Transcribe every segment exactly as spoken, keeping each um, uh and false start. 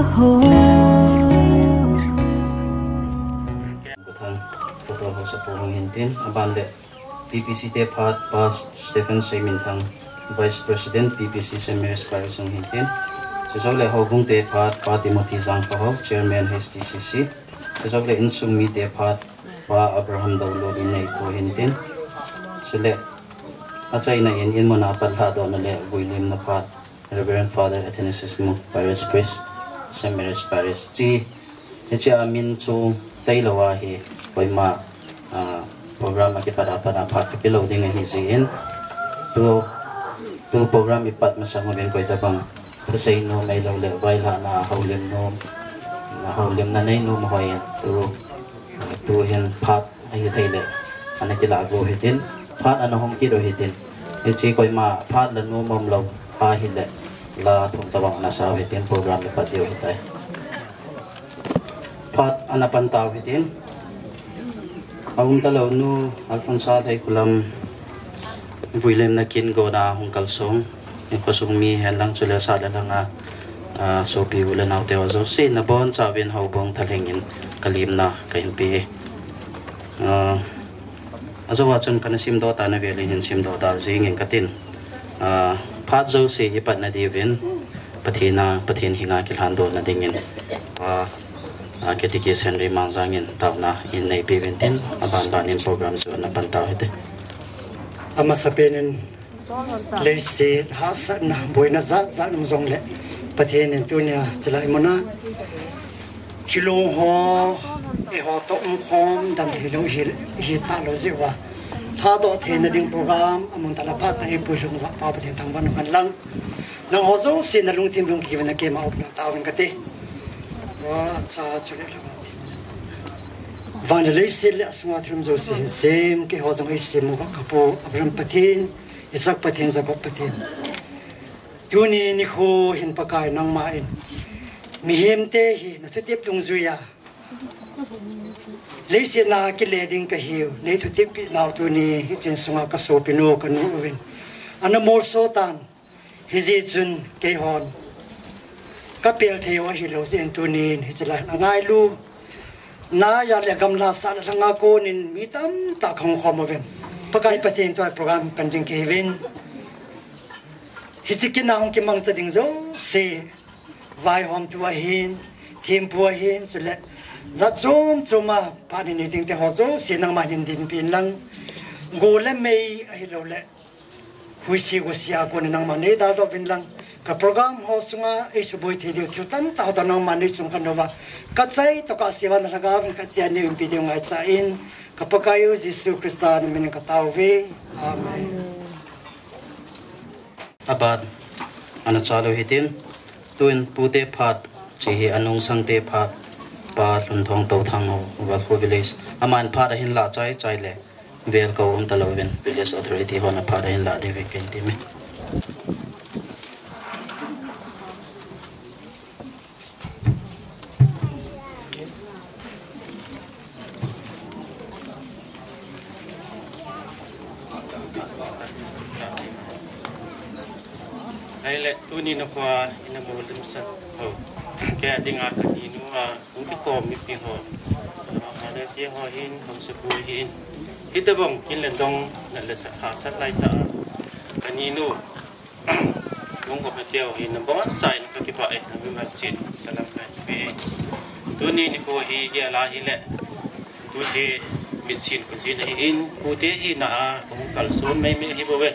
Thang, Photo House a pu hung hin tin, aban le P P C te phat Pa Stephen Seiminthang, Vice President P P C Saint Mary's Parish hung hin tin, chujou le houbung te phat Pa Timothy Jangpahao, Chairman H T C C, chujou le insung mi te phat Pa Abraham Doulun in nei pu hin tin, chule achaina in, in mun a pat lhadohna le vuilimna phat Reverend Father Athanasius Mu, Parish Priest, Saint Mary's Parish. Chi, hiche a min chu tailou a hi, koima, ah, program a kipat a pat a phat kipe lou ding ahi jin. Tu, tu program i pat masang uvin koi tabang thusei nom, ahilou le vailhahna houlim nom, houlimna nei nom hoi in tu, ah, tu hin phat ahi thei le, ana kilah go hitin, phat ana hong kit u hitin. Hiche koima phat la nom umlou ahile, la thum tabang ana sa u hitin, program le pat diu hitai. Phat ana pan tau hitin. Aum talou nu Alphonsa Leikhulam vuilimna kin gona hung kalsong. Hinkho sung mi hen lang chule sah le lhang a, ah, sopi u le nao te ho jouse nabonchauvin houbung thalheng in kalimna kahin pe e. Ah, ajou a chun kana simdoh tana vel in hin simdoh dal jing in katin. Ah, phat jouse i patna diuvin Pathen a, Pathen henga kilhandohna dingin, ah, ah, Catechist Henry Mangjang in taona in nei pe uvin tin, aban ban in program chu ana pan tau hite. Amasapen in leiset hahsatna, boina jat jat um jongle, Pathen in tunia chulai muna thilong ho, eiho toh umkhom dan hilou hi, hi talou jeh uva, lhadoh theina ding program amun tah a phat a eipui lhung uva Pa Pathen thangvahna man lang. Nangho jouse nalungthim dung kiva na keima upna tauvin kate. Vacha chule lhang a thi. Van le leiset le asunga thilum jouse hin sem, keiho jong eisem uva kapu Abraham Pathen, Isaac Pathen, Jacob Pathen. Tuni nikho hin Pakai nangma in mihemte hi nathutep dungjuia leiset a kile ding kahiu, nei thutep pi nau tuni hiche in sunga kasopi nu kanu uvin ana molso tan. Hijeh chun keihon kapel thei u ahilou jeh in tunin hiche lai angailu na a le gamla sah le lhanga konin mi tamtah kahung khom uvin. Pakai Pathen tua program pan ding kahiuvin. Hiche kin a hung kimangcha ding jouse, vaihomtu ahin, thempu ahin, chule jat chom chom a phat nei ding te ho jouse nangman hin dinpi in lang, go le mei ahilou le huisi gosi a kon nangman nei daldoh uvin lang, ka program ho sunga eisuboi thei diu thil tamtah ho toh nangman nei chung khen uva, kachai toh kasei uva na lhagao vin kachai nei umpi diu ngaicha in, ka Pakai u Jesu Christa na min in katao uve. Amen. Aban ana chalou hitin, tuin pute phat, hiche hi anungsang te phat, Pa Lhunthong Touthang ho, Valkhu Village. Aman phat ahin lah chai chai le, vel kaum talou vin, Village Authority hon aphat ahin lah diuvin kahin temme. Ahile, tuni nikho a ina molhimsah ho, kei a dinga kaninu a hung kikhom mipi ho, ama le tia ho hin, hung sapu hin, hitobang kin le dong, nat le sa, hahsat laitah a kaninu Lungkham na teu hi nabonchauvin kakipah e, namimal chun salam kahin pe e. Tuni nikho hi gel a hile, tute mitsin khojin ahin, pute hina a kahung kalson maimai ahi bouve.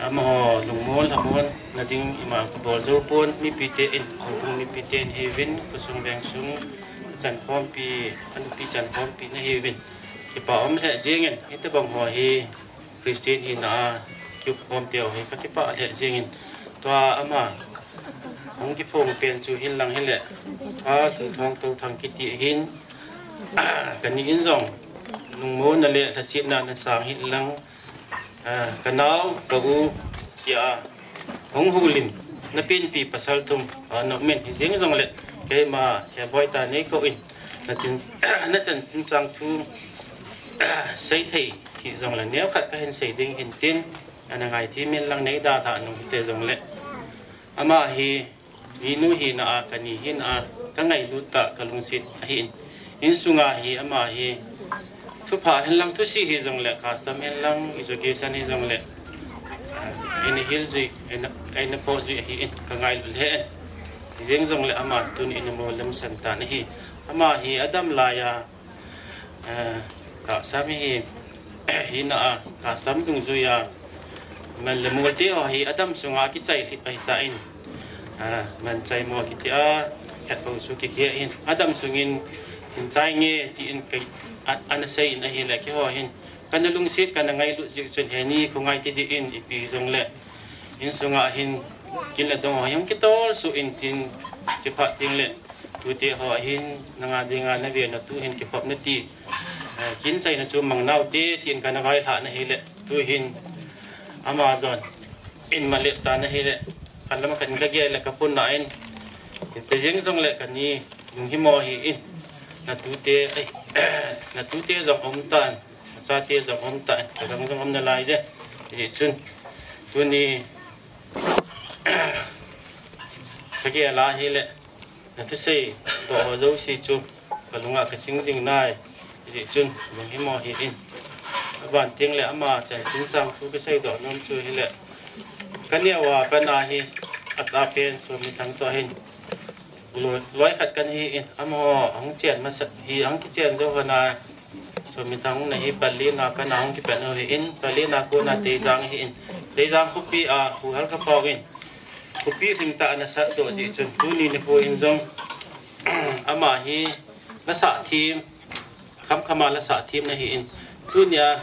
Amaho lungmon lhamon na ding ima kabol jou pon, mipite in, houbung mipite in hiuvin, khosung vengsung chankhompi, anupi chankhompi na hiuvin. Kipa um lheh jengin, hitobang ho hi Christian hina a kikhom peh u hi kakipah lheh jengin, tua ama hung kiphong pen chu hinlang hile, Pa Lhunthong Touthang kiti hin, kani in jong lungmonna le lhasetna na sang hinlang, ah, kanao, ka u, tia hung houlim, na penpi pasal thum, ah, na um in, hijeng jongle, keima, he boi ta nei kou in, na chin, na chanchin chang thu, sei thei, hi jongle, neo khat kahin sei ding hin tin, ana ngaithem in lang nei dalhah nung hite jongle. Ama hi, Minu hina a, kani hina a, kangailut tah, kalungset ahin. Insunga hi ama hi thupha hilang, thusi hijongle, custom hilang, education hijongle, ah, ina hil jui, ina, ina po jui ahin, kangailut lheh in. Jeng jongle ama tun ina mo lamsan tan ahi. Ama hi adam laiya, ah, tahsa mi hi, hina a, tahsa dungjuiya, man le mol te ho hi adam sunga kichai lhit ahitan, ah, man chai mo kiti a, khat bou chu kikhe hin, adam sungin hin chai nge tin ka, a, ana sei in ahile, keiho hin kana lungset, kana ngailut jeh chun heni khongai ti dih in, ipi jongle insunga hin kin le dong ho hi hung kitol suh in tin, chiphat ding le tute ho hin nanga dinga na ve na tu hin kikhop na ti, eh, kin chaina chu mang nau te tin kana vailhah na hile, tu hin ama jon in malep ta na hile, alam khat in kagel le kapun na in, te jeng jongle kani lunghimo hi in, na tute, ai, na tute jong um tan, chate jong um tan, ka jong jong um nalai je. Hijeh chun tuni kagel a hile, na thusei doh ho jouse chu kalunga kaching jing nai. Hijeh chun lunghimo hi in. Aban teng le ama chanchin chang thu kasei doh nom chu hile, kaneo a kana hi, ata pen Sominthang toh hin loi, loi khat kana hi in, amaho ahung chen masa hi, ahung kichen jou hon a, Sominthang na hi Pallel a kana hung kipan u hi in, Pallel a kona Teijang hi in, Teijang khopi a huhal kapao in, khopi lhingtah ana sah doh jeh chun tuni nikho in jong ama hi lasah them, khamkhama lasah them na hi in, tunia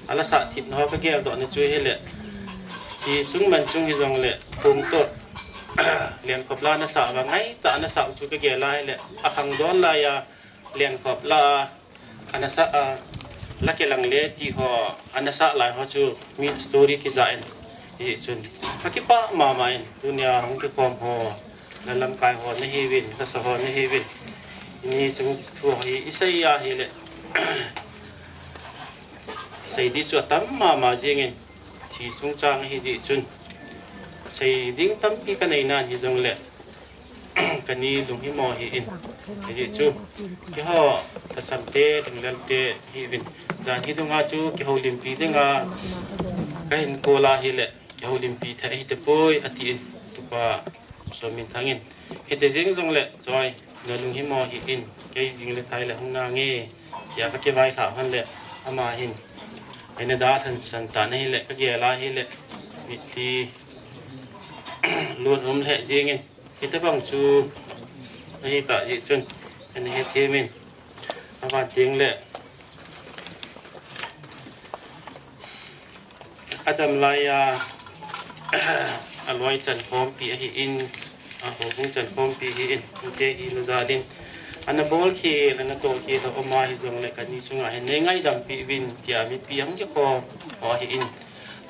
alasah them na ho kagel doh na chu hile, hi chung man chung hijongle, phung toh lenkhop la nasah vang ngaitah nasah u chu kagel a hile, akhang don laiya lenkhop la anasah a, la kilang le ti ho anasah lai ho chu mi story kija in, hijeh chun kakipah mama in, tunia hung kikhom ho, la lamkai ho nahiuvin, lasa ho nahiuvin, ini chung thu hi isei a hile, sei ding chu atam mama jeng in, thi chungchang hijeh chun sei ding tampi kanei nan hijongle, kani lunghimo hi in, hijeh chu keiho lhasam te, lunglel te hiuvin, jan hi dunga chu kihoulimpi dinga kahin call a hile, kihoulimpi thei ahitapoi atin, tupa Sominthang in. Hiti jeng jongle, Choi, na lunghimo hi in, kei jing le thai le hung nange, tia kakivailhah hon le, ama hin eina dalhan san tan ahile, kagel a hile, mitlhi lon um lheh jeng in, hitobang chu ahitah jeh chun ana hethem in, aban teng le adam laiya aloi chankhompi ahi in, ahoubung chankhompi hi in, tute hi najal in, ana bolkhel, ana tohkhel a um a hijongle, kani chunga hin nei ngaidampi uvin tia mipi ahung kikhom ho ahi in,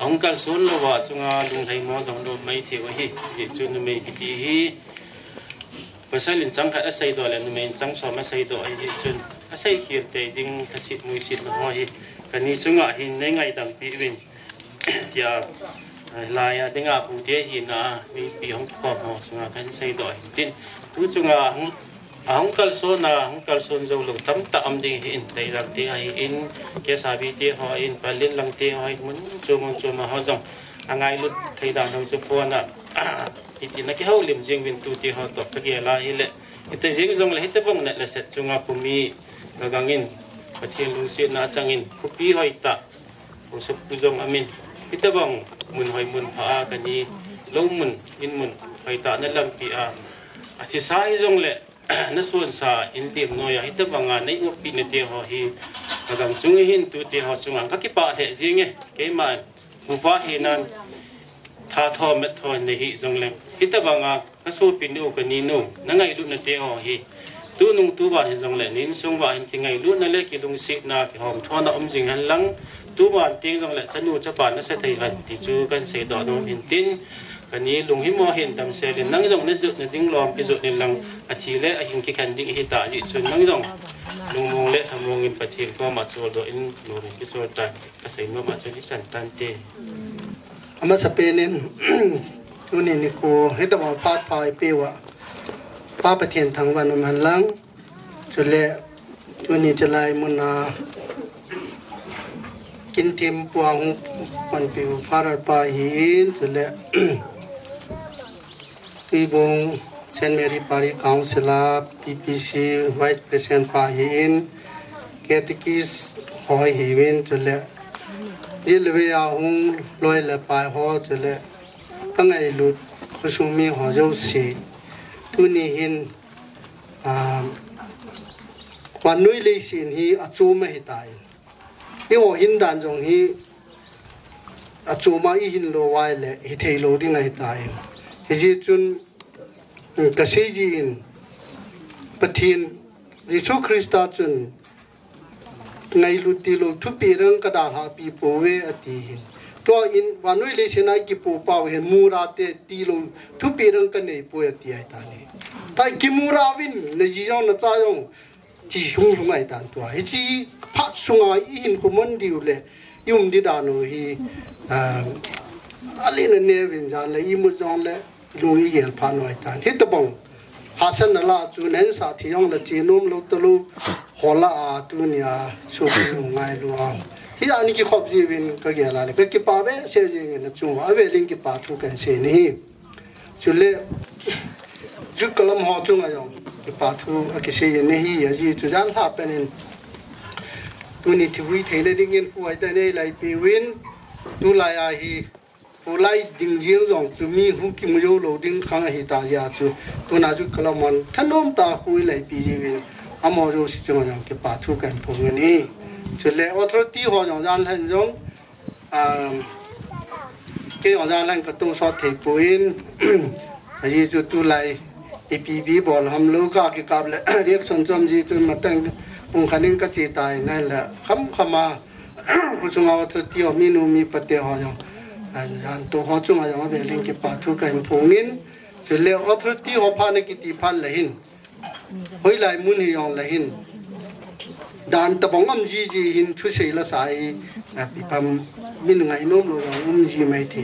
ahung kalson louva chunga lunglhaimo jong lou maithei u ahi. Hijeh chun numei kiti hi pasal in chang khat aseidoh le numei in chang som aseidoh ahijeh chun, aseikhel tei ding lhaset muiset na ho hi kani chunga hin nei ngaidampi uvin tia, eh, laiya dinga pute hina mipi hung kikhom ho chunga kahin seidoh ahin tin, tu chunga hung, ahung kalson a, hung kalson jou lou tamtah um ding ahi in, Teijang te ahi in, Kesabi te ho in, Pallel lang te ho in, mun chom mun chom a ho jong angailut thei dan ho chu phone a, hiti na kihoulim jeng uvin tute ho toh kagel a hile, hiti jeng jongle hitobang nat le set chunga khomi kagang in, Pathen lungsetna achang in, khopi hoitah, khosoppu jong amin, hitobang mun hoi mun pha a kani lou mun, in mun hoitah na lampi a, athisa hijongle, nasonsa in lim noiya hitobanga nei oppi nate ho hi, kagang chung hin tute ho chunga kakipah lheh jenge, keiman upa hinan thatho metho nahi jongleng, hitobanga kasopi nu, kaninu, nangailutna te ho hi tunung tuvan hijongle, insung uva hin kingailutna le kilungsetna, kihomthona um jing hen lang, tuvan teng jongle chanu chapa nasa thei hen ti chu kahin seidoh nom hin tin, kani lunghimo hin damsel in, nang jong najotna ding lom kijot in lang, athi le ahing kikhen ding ahitah jeh chun nang jong lungmong le lhamong in Pathen koma choldo in lungmong kisol tan, kasei nom a chun isan tante. Amasapen in, tuni nikho hitobang phat pha eipeh uva Pa Pathen thangvah in um hen lang. Chule tuni chalai muna kin thempu a hung panpiu Father pa hi in, chule Tuibong Saint Mary Parish Council a P P C Vice President pa hi in, Catechist ho hi in, chule jilve a hung loi le pai ho, chule ka ngailut khosung mi ho jouse. Tuni hin, ah, vannoi leiset hi achom ahitai. Eiho hin dan jong hi achom a ihin lou uva ahile hithei lou ding ahitai. Hijeh chun, um, kasei jin, Pathen Jesu Christa chun ngailut tilou thupeh dang kadalhah pi pouve ati hin. Tua in vannoi leiset a ikipoh pau hin mura te tilou thupeh dang kanei poi ati ahitai. Ta kimura uvin, naji jong nacha jong ti hung hung ahitan tua. Hiche phat sunga ihin khomun diu le i um di dan u hi, ah, alen anei uvin jan le imut jong le lung igel phat u ahitan. Hitobang hahsatna lah chu nahin sah thei jong le che nom lou talou ho lah a tunia sopi nu ngailu a. Hijeh a nei kikhop jiuvin kagel a le kakipah behseh jingin, achung uva avel in kipa thu kahin sei ahi. Chule Youth Club ho chunga jong kipa thu akisei ahi, ajeh chu jan lha pen in tuni thivui theina dingin pu ahitai nei laipi uvin, tulai a hi pu lai ding jing jong chu mi hung kimu jou lou ding khang ahita jeh a chu tuna Youth Club hon thanom tah a khu ilaipi jiuvin, amaho jouse chunga jong kipa thu kahin phong ahi. Chule authority ho jong jan lha in jong, um, kei jong jan lha in katou sot thei poi, ajeh chu tulai ipi ipi bol ham lou kakikap le reaction chom jeh chun mateng pung khat in kache tai, nai le kham kham a khosunga authority ho, minu mipa te ho jong, ah, jan tou ho chunga jong avel in kipa thu kahin phong in, chule authority ho phat nakiti phat le hin, hoilai mun hijong le hin, dan tabang um jiji hin thusei la sa hi, ah, ipi ham, min ngai nom lou jong um ji mai thei.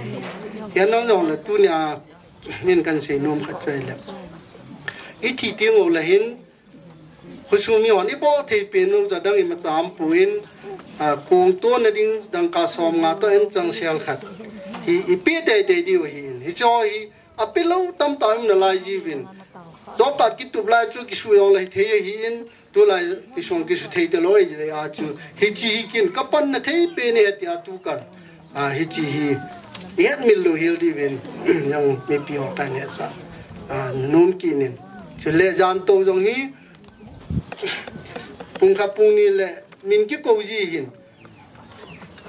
Hiche jong le tunia min kahin sei nom khat chu ahile, iti ti ngol le hin, khosung mi hon ibol thei pen u jat dang imacha um pon, ah, kong tona ding dangka som nga toh anchang sel khat hi ipe teitei diu ahin. Hiche hi ape lou tamtah um nalai jiuvin. Job card kitup lai chu kisu jong le hithei ahin, tulai kisong kisu thei talou ahile a chu hiche hi kin kapanna thei pen ahi tia tukal. Ah, hiche hi ihet mil lou hel diuvin jong mipi ho kahin hetsah, ah, nom kit in. Chule jan tou jong hi pung khat pung ni le min kikou ji hin.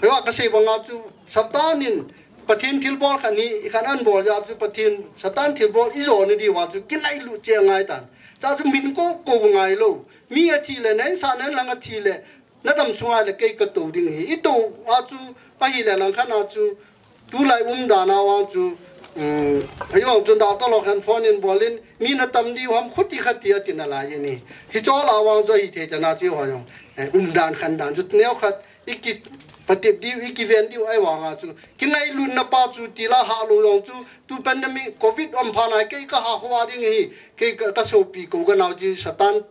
Hiva kasei banga chu Satan in Pathen thilbol khat hi ikhat ahin bol jeh a chu Pathen Satan thilbol ijona diuva chu kingailut cheh angai tan. Chua chu min kou kou ngai lou. Mi athi le, nahin sah nahin lang athi le, nadam sunga le kei katou ding ahi. Itou a chu ahile langkhat a chu tulai umdan a vang chu, um, ajong chun doctor lo khan phone in bol in, mi natam diu ham khuti khat ti ati nalai ahi. Hiche lah a vang chu ahithei chan a chu ho jong, eh, umdan khandan chu neo khat iki patep diu, ikiven diu ahi vang a chu kingailutna pa chu tila halou jong chu, tu pandemic covid um phat a kei kaha hoa ding ahi, kei ka, kasopi kou kanao chu Satan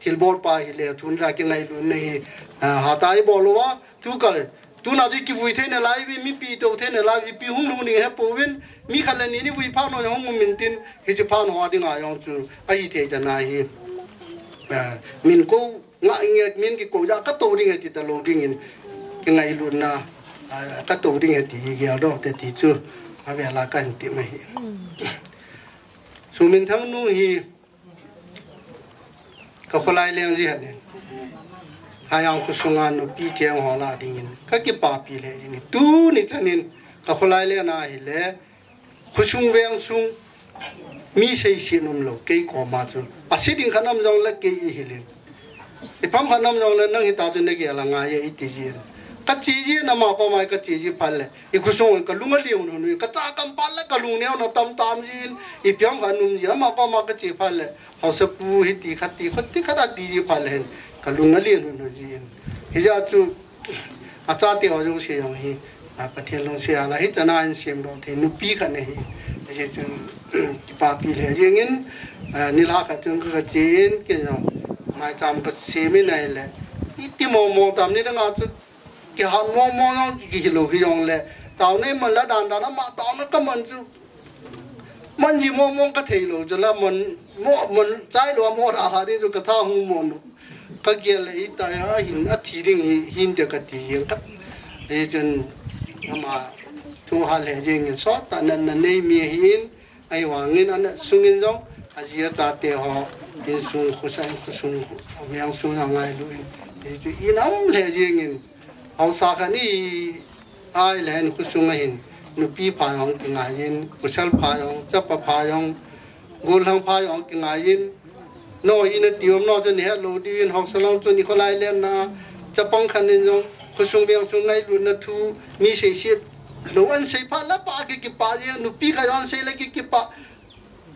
thilbol pa ahile, tun la kingailutna hi, ah, hatah a ibol uva, tukal, tuna chu kivui thei nalai uve, mipi tou thei nalai uve, ipi hung lhung ding hepouvin, mi khat le ni ni vui phat ho hung um intin, hiche phat ho dinga jong chu ahithei chan a hi, ah, min kou nga nge min kikou jeh a katou ding ahi ti talou dingin, kingailutna, ah, katou ding ahi ti hi geldoh te ti chu avel a kahin ti mai ahi. Suminthang nu hi, ka kholai leng ji ahin. Hayang khosunga nupi cheng ho lah dingin kakipapi lheh jingin. Tuni chanin ka kholai leng ahile, khosung veng sung mi seiset umlou, kei koma chu. Ase ding khat um jongle kei ihil in. Ipi ham khat um jongle nang hita chu nagel a ngai e iti jin. Kache jin, ama koma kache ji phat le, ikhosung in kalung alen hon hon, kacha kam phat le kalung neona tamtam jin, ipi ham khat um jin, ama koma kache phat le, haosapu hiti khat ti, khuti khat ati ji phat le hin, kalung alen hon hon jin. Hijeh chun, achate ho jouse jong hi, a, Pathen lungset a la, hichan a hin semdoh thei nupi khat ahi. Hijeh chun, kipapi lheh jengin, Eh, nilhah khat chun ka, ka che in, kei jong maicham ka sem in ahile, iti mong mong tam ni dang a chu, kihat mong mong jong kihilou hi jong le, taona iman la dan dan a ama taona ka man chu, man ji mong mong ka thei lou chu la, man mo, man chai lou a mo dalha ding chu ka tha hung mo nu. Ka gel le ita ya, ahin, athi ding hi, hin te ka ti jeng ka. Hichun ama thu hal le jeng in sot tah natna nei mi ahin, ahivangin anat sungin jong, aji achate ho, insung khosung, khosung, veng sung jong ngailu in. Hichu inam le jeng in, haosa khat ni, ahile in khosung a hin, nupi pha jong kingai in, pasal pha jong, chapa pha jong, gollhang pha jong kingai in, no ina ti um no chun ihet lou diu in, haosa lang chun ikholai len na, chapang khat in jong, khosung veng sung ngailutna thu, mi seiset lou an sei pha la pa ki kipah jeng, nupi khat jong an sei le ki kipah.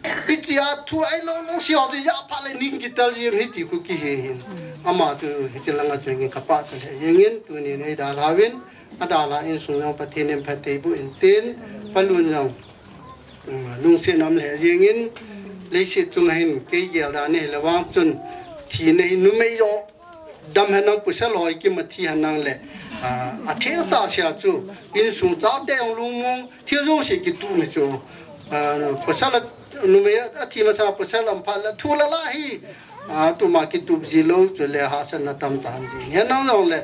Hichia thu ailou lou si ho chu ja pha le ning kitel jeng hiti khu kihe hin. Ama chu hiche langa chu nge ka pachat le jeng in, tunin ei dalha uvin, adalha insung jong Pathen in phatthei boh in tin, palun jong, um, lungset nam le jeng in, leiset chunga hin kei gel dan ni le vang chun, thina hi numei jong dam henlang, pasal ho ikim a thi henlang le, ah, athei tah sia chu, insung chate jong lungmong, thil jouse kitup mi chu, ah, pasal a, numei a thi masa pasal lam phat le thu la la hi, ah, tuma kitup ji lou chu le hahsatna tam tah ji. Henlang jong le,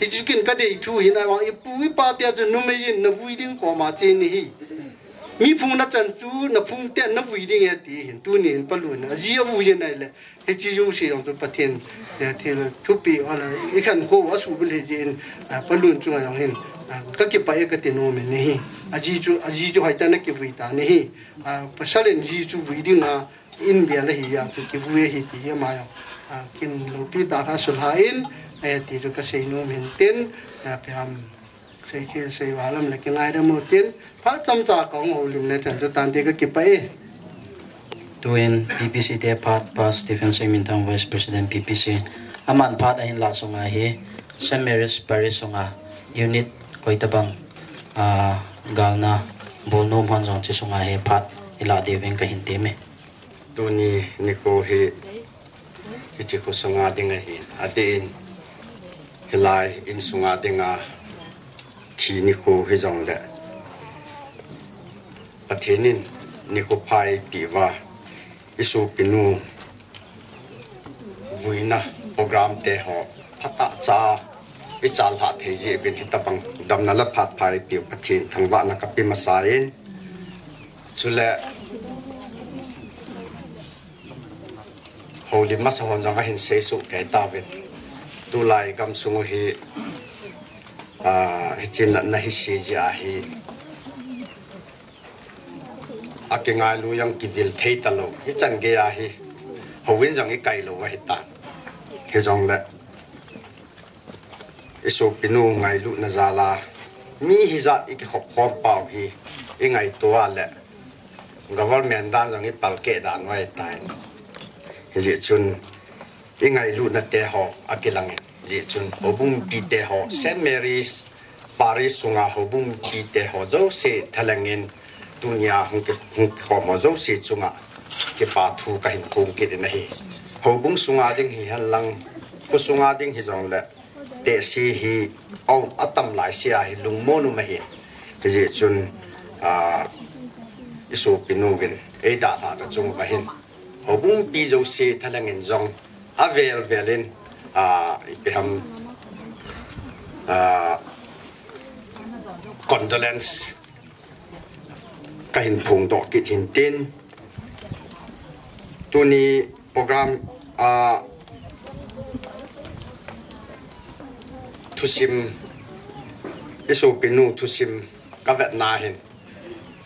hichu kin ka dei thu hi na vang, ipu ipa te chu numei in na vui ding koma che ni hi. Mi phung na chan chu, na phung te na vui ding e ti hin, tunin palun a, aji avui in ahile, hiche jouse jong chu Pathen, eh, thil thupi ala, ikhankho asuhbulhit jeh in, ah, palun chunga jong hin, ah, ka kipah e ka ti nom in ahi. Aji chu, aji chu hoitah in akivui ta ni hi. Ah, pasal in ji chu vui ding a, in bia la hi a chu kivui ahi ti hi ama jong, ah, kin loupi tah kha sulha in, eh, ti chu ka sei nom in tin, ah, ipi ham. Sei thil sei val lam le kingaidam u tin, phat chomcha kahung houlim le chan chu tante ka kipah e. Tuin P P C te phat, Pa Stephen Seiminthang, Vice President P P C. Aman phat ahin lah sunga hi, Saint Mary's Parish sunga unit koitabang, ah, galna bolnom hon jong hiche sunga hi phat ilah diuvin kahin temme. Tuni nikho hi, hiche kho sunga ding ahin, adeh in, hilai in sunga dinga thi nikho hijongle, Pathen in nikho pha eipeh uva, isopinu vuina program te ho phatah cha ichalhah thei jeh uvin hitabang damna le phat pha eipeh u Pathen thangvahna kape masa in, chule houlim masa hon jong ahin seisoh kei tauvin. Tulai gamsung u hi, ah, hiche natna hi se jeh ahi. Akingailu jong kivil thei talou. Hichan gei ahi. Houin jong ikai lou ahitan. Hijongle isopinu ngailutna jal a, mi hijat ikikhop khom pau hi, ingaito a le, government dan jong ipalkeh dan u ahitai. Hijeh chun, ingailutna te ho akilang in, hijeh chun, houbung mipi te ho, Saint Mary's Parish sunga houbung mipi te ho jouse thalheng in, tunia hung ki, hung kikhom ho jouse chunga, kipa thu kahin phong kit in ahi. Houbung sunga ding hihen lang, kho sunga ding hijongle, tehse hi, atam laise a hi lungmon um ahi. Hijeh chun, ah, isopinu vin eidalhah ta chung uva hin, houbung mipi jouse thalheng in jong avel vel in, ah, ipi ham, ah, condolence kahin phongdoh kit hin tin, tuni program, ah, thusim, isopinu thusim kavetna hin,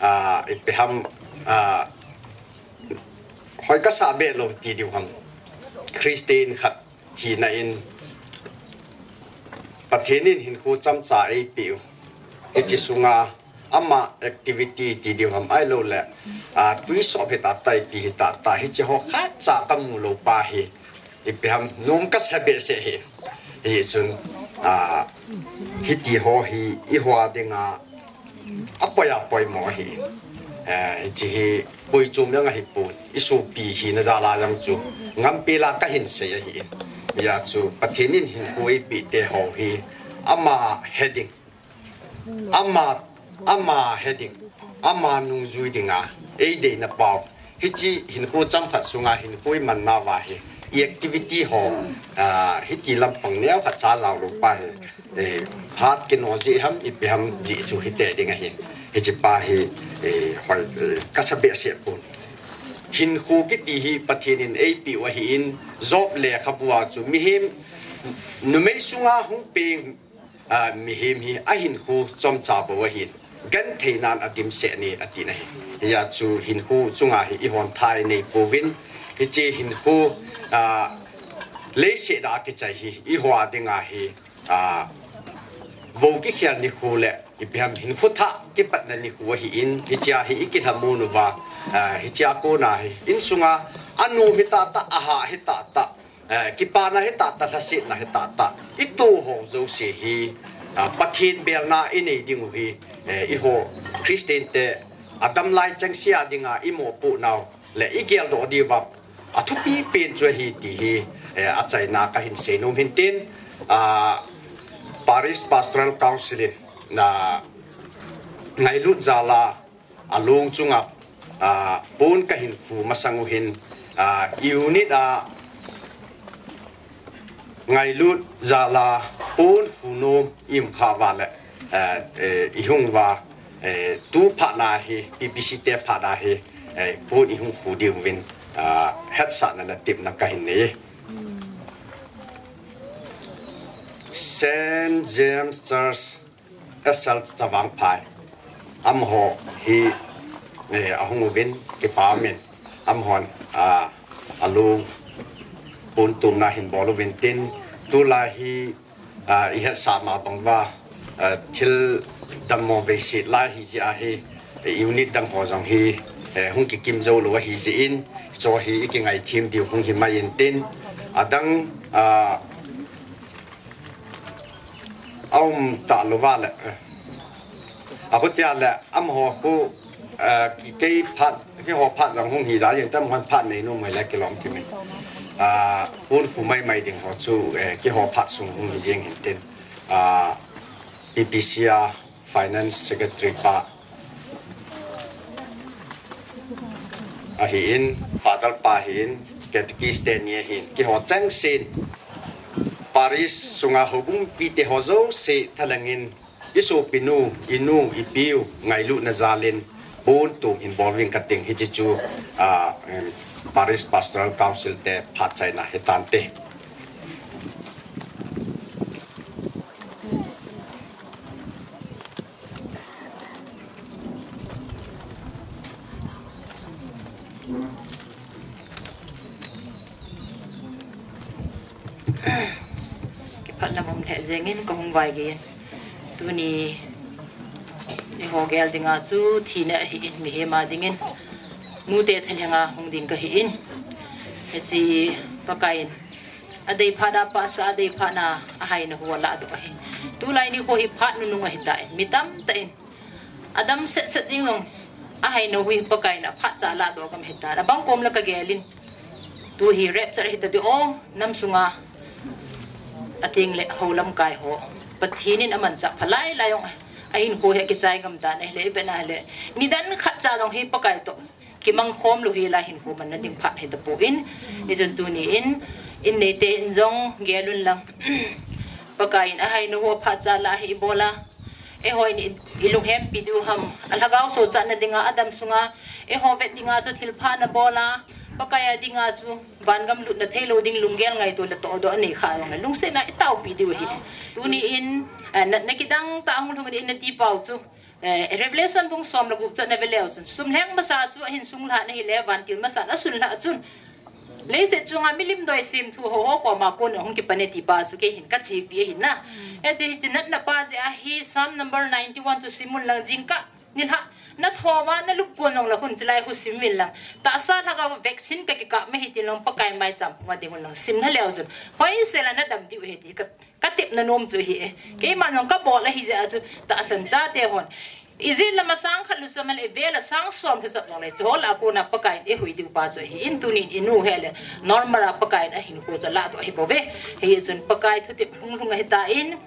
ah, ipi ham, ah, hoi kasah behlou ti diu ham, Christian khat hina in Pathen in hinkho chomcha eipeh u, hiche sunga ama activity ti diu ham ahiloule, ah, twisop hita, taipi hita, ta hiche ho khatcha kamu lou pa hi, ipi ham nom kasa behseh hi. Hichun, ah, hiti ho hi eiho dinga apoi apoimo ahi. Eh, hiche hi poi chom jong ahipon. isopi hina jal a jong chu ngampel a kahin sei ahi in. Hijeh chun Pathen in hinkho eipeh te ho hi ama he ding, ama, ama he ding, ama nungjui dinga eideina pau. Hiche hinkho chomkhat sunga hinkho iman nauva hi, i activity ho, ah, hiti lampang neokhat cha jao lou pa hi, eh, phat kino jeh ham, ipi ham jeh chu hite ding ahi. Hiche pa hi, eh, hoi, eh, kasa behseh pon. Hinkho kiti hi Pathen in eipeh u ahi in, Job lekhabu a chu mihem numei sunga hung peng, ah, mihem hi ahinkho chomcha bou ahin, genthei nan adimset e ati na ahi. Hijeh chun hinkho chunga hi eihon tha inei pouvin, hiche hinkho, ah, leiset a kichai hi eiho a dinga hi, ah, vou kikhel nikho le ipi ham hinkho thah kipatna nikho ahi in, hichea hi ikilhamon uva, ah, hichea kona hi insunga anom hi tahtah, ahah hi tahtah, eh, kipana hi tahtah, lhasetna hi tahtah, ito ho jouse hi, ah, Pathen belna inei ding u hi, eh, eiho Christian te adam lai chengse a dinga imopoh nau le igeldoh diuva athupi pen chu ahi ti hi, eh, achaina kahin seinom in tin, ah, Parish Pastoral Council in, ah, ngailut jal a along chunga, ah, pon kahin khu masang u hin, ah, unit a ngailut jal a pon khu nom i um khah uva le, eh, eh, eihung uva, eh, tu phat na hi, P P C te phat na hi, eh, pon eihung khu diuvin, ah, hetsahna le tepna kahin nei. Saint James Church, S L Chavangphai, amaho hi, eh, ahung uvin, kipa umin, amahon, ah, along pon tomna hin bol uvin tin, tulai hi, ah, ihetsah ma bang uva, ah, thil dammo veiset lai ahi jeh a hi, eh, unit dang ho jong hi, eh, hung kikim jou lou ahi jeh in, chu hi ikingaithem diu hung hi mai in tin, adang, ah, aum talou uva le, eh, akhutia le amaho khu, eh, ki, kei phat, keiho phat jong hung hi da jeng tam, hon phat nei nom mai le kilom kimin. Ah, pon khu mai mai ding ho chu, eh, keiho phat sung hung hi jeng hin tin. Ah, P P C a Finance Secretary pa ahi in, Father pa ahi in, Catechist te ni ahi in, keiho chengsen Parish sunga houbung mipite ho jouse thalheng in, isopinu, inu, ipiu ngailutna jal in pon tom hin bol uvin kating, hiche chu, ah, em, Parish Pastoral Council te phat chaina hitante. Kiphatna mong lheh jeng in kahung vaigei in. Tuni eiho gel dinga chu thina ahi in, mihem a dingin nute thalhenga hung ding kahi in. Hiche Pakai in adei phat a pahsa, adei phat na ahaina hu alahdoh ahi. Tulai nikho hi phat nunung ahitai. Mi tamtah in adam setset jing jong ahaina hu hi Pakai in aphat cha alahdoh gam ahitan. Abang kom le kagel in, tu hi rapture hita ding o, nam sunga ateng le hou lamkai ho, Pathen in amanchah phalai lai jong ahinkho hi akichai gam tan ahile, ivet na le nidan khat cha jong hi Pakai toh kimang khom lou hi la hinkho manna ding phat hita pon, hichun tuni in, in neite in jong gel un lang. Pakai in ahaina hu aphat cha alah hi ibol a, eiho in i, ilunghempi diu ham, alhagao sochatna dinga adam sunga eiho vet dinga chu thilpha nabol a, Pakai a dinga chu vangam lutna theilou ding lunggel ngaito le tohdoh anei khah jong le lungsetna itaopi diu ahi. Tuni in, eh, natna kidang tah ahung lhung in nati pau chu, eh, Revelation bung som le gup chu nave leu chun, sum lheng masa chu ahin sunglhah na hile, vantil masan asunlhah chun leiset chunga milim doi semthu ho ho koma kon ahung kipan e ti pa chu kei hin kachepi ahi na. Hiche, hiche natna pa jeh a hi Psalm number ninety-one chu sim un lang, jingkah nilhah nathouva nalup kon jong le hun chulai khu sim uvin lang. Tahsa lhagao vaccine kakikap mai hiti lang, Pakai maicham phunga ding un lang sim lha leu chun, hoisel a nadam diu ahi ti ka, katepna nom chu ahi e. Keiman jong kabol ahi jeh a chu tahsan chate hon Ijat lama sang khat lucham le, ivel a sang som lucham jongle, chuho lah a kona Pakaiyin eihui diu pa chu ahi. In tunin inu hele, normal a Pakaiyin ahinkho chu alah doh ahi bouve. Hichun Pakai thutep hunglhung ahitan,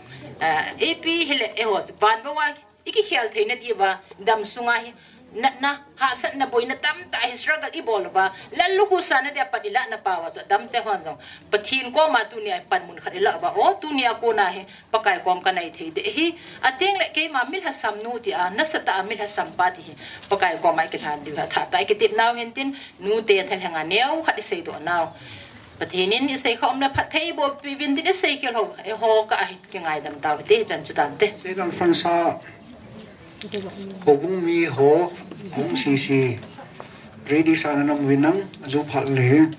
ah, ipi hile eiho chu van bou a ikikhel theina diuva, dam sunga hi natna, hahsatna, boina tamtah hi struggle ibol uva, lallukhuh sana dia pat ilah na pau a chu, damcheng hon jong Pathen koma tunia panmun khat ilah uva, o, tunia kona hi Pakai kom kanai thei ding ahi. Ateng le keima milhasam nu tia, nasatah a milhasam pa ti hi Pakai koma ikilhan diu athah tah a ikitep nau hintin, nute thalhenga neo khat isei doh nau. Pathen in isei kha um le phatthei boh peh uvin tin isei khel ho, eiho ka ahi kingaidam tau hite, chan chu tante. Saint Alphonsus, houbung mi ho, hung sese. Ready sa na nam uvin nang, aju phat le.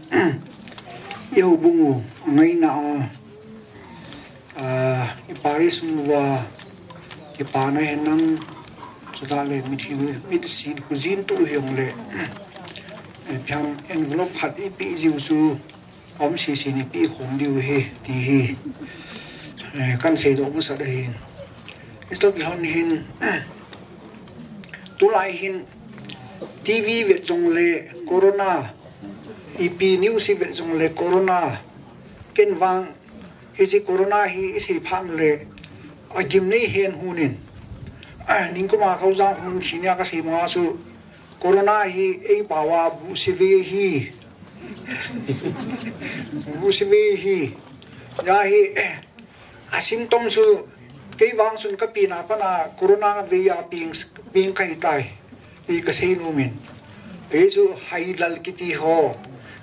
I houbung u, ngaina a, ah, i parish uva, kipana hen nang, chutah le mithi, mitsin, khojin tu hijongle, eh, phiam envelope khat ipi jiu chu, um sese in ipi khom diu ahi, ti hi, eh, kan seidoh masat ahin. Hichu kilhon hin, tulai hin, TV vet jongle corona, ipi news vet jongle corona, ken vang, hiche corona hi isei phat le, agim nei hen hunin. Ah, ningkuma Khoujang hun thinia kasei ma chu, corona hi eipao a buhse ve ahi. Buhse ve ahi. Hia hi, a symptom chu, kei vang chun kapenna pat a corona vei a peng, peng kahitai, ti kasei nomin. Hichu hailal kiti ho,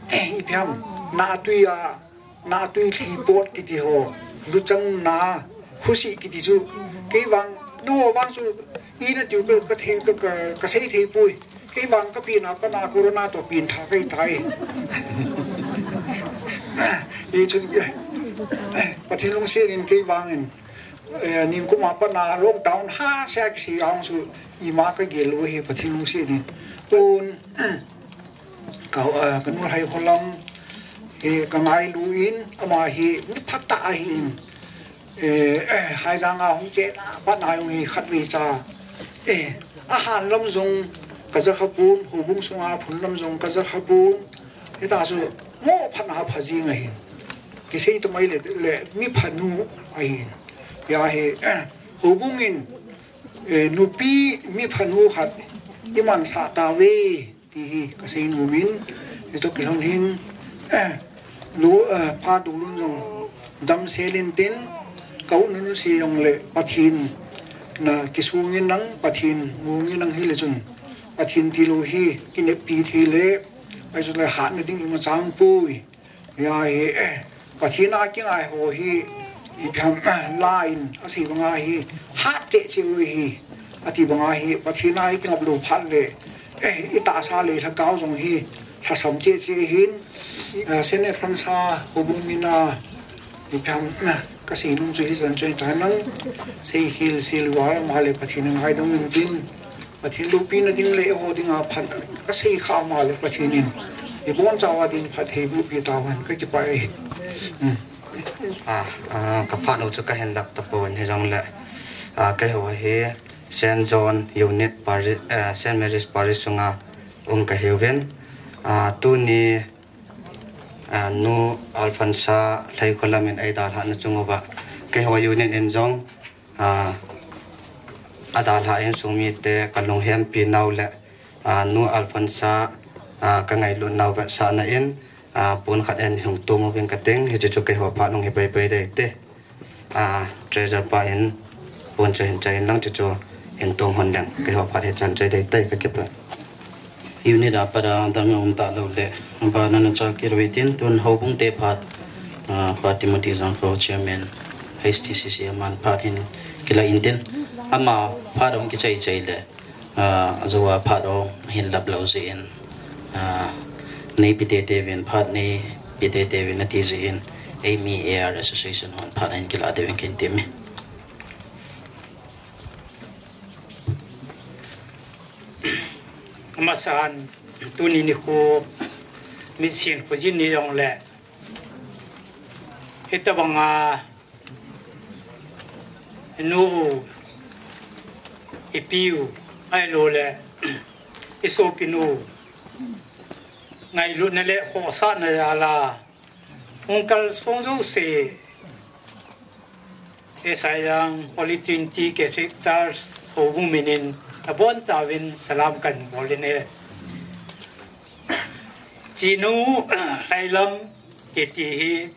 ipi ham, natui a, natui lhi pot kiti ho, luchang na, khosih kiti chu, kei vang, nangho vang chu, ina tiu ka, ka thei, ka, ka, kasei thei poi. Kei vang kapenna pat a corona toh peng tha kahitai. Hichun, Pathen lungset in kei vangin, eh, ningkuma pat a lockdown hahsa kisei a hung chu ima kagel lou ahi Pathen lungset in. Tun, ka, eh, kanu Haikholam, eh, kangailu in, ama hi mi phatah ahin. Eh, eh, Haijang a hung chena pat a hung hi khatvei cha. Eh, ahan lam jong kaja khapon, houbung sunga phun lam jong kaja khapon. Hita chu mo phat a pha jing ahin. Kisei tamai le, le mi phanu ahin. Hia hi, eh, houbung in, eh, nupi mi phanu khat imansah tauve. Ti hi kasei nomin, hichu kilhon hin, eh, lu, eh, Pa Dolun jong damsel intin, ka u nanu si jongle Pathen na kisung in nang, Pathen mong in nang hile chun, Pathen tilou hi kineppi thei le, ahi chule hatna ding ima chang poi. Hia hi, eh, Pathen a kingai ho hi, ipi ham, eh, la in, asei banga hi, hat cheh cheh u ahi, ati banga hi, Pathen a ikingap lou phat le, eh, itahsa le lhagao jong hi, lhasam cheh cheh ahin, eh, Saint Alphonsus houbung mina, ipi ham, eh, kasei nom chu hichan chu ahitan, sei khel sei lou a, ama le Pathen in ngaidam intin, Pathen loupina ding le eiho dinga phat kasei kha ma le Pathen in ibonchauva din phattheiboh pi tauhen, kakipah e. Hmm. Ah, ah, kaphat u chu kahin lap tapon hijongle, ah, keiho hi Saint John Unit Parish, eh, Saint Mary's Parish sunga um kahiuvin. Ah, tuni, ah, Nu Alphonsa Lheikholam in eidalhahna chung uva keiho unit in jong, ah, adalhah insung mite kalunghempi nau le, ah, Nu Alphonsa, ah, kangailut nau vetsahna in, ah, pon khat in hung tom uving kating, hiche chu keiho phat hung hi paipai ding ahi. Ah, treasurer pa in pon chu hin chai in lang, chuchu hin tom hon leng, keiho phat hi chan chai ding ahi, kakipah. Unit a pat a dang um talou le, abana nacha kit uvin tin, tun houbung te phat, ah, Pa Timothy Jangkho, Chairman, H T C C, aman phat hin kila intin, ama phat hung kichai chai le, ah, ajou a phat hung hin lap lou jeh in, ah, neipe teitei uvin, phat neipe teitei uvin ati jeh in, eimi A R Association hon phat hin kila diuvin kahin temme. Amasan, tuni nikho, mitsin khojin ni jongle, hitobanga, nu, ipiu, ahilouleh isopinu ngailutna le khohsahna jal a hung kalsong jouse, Esai Jang Holy Trinity Catholic Church houbung minin abonchauvin salam kahin bol in e. Chinu Lhailam kiti hi,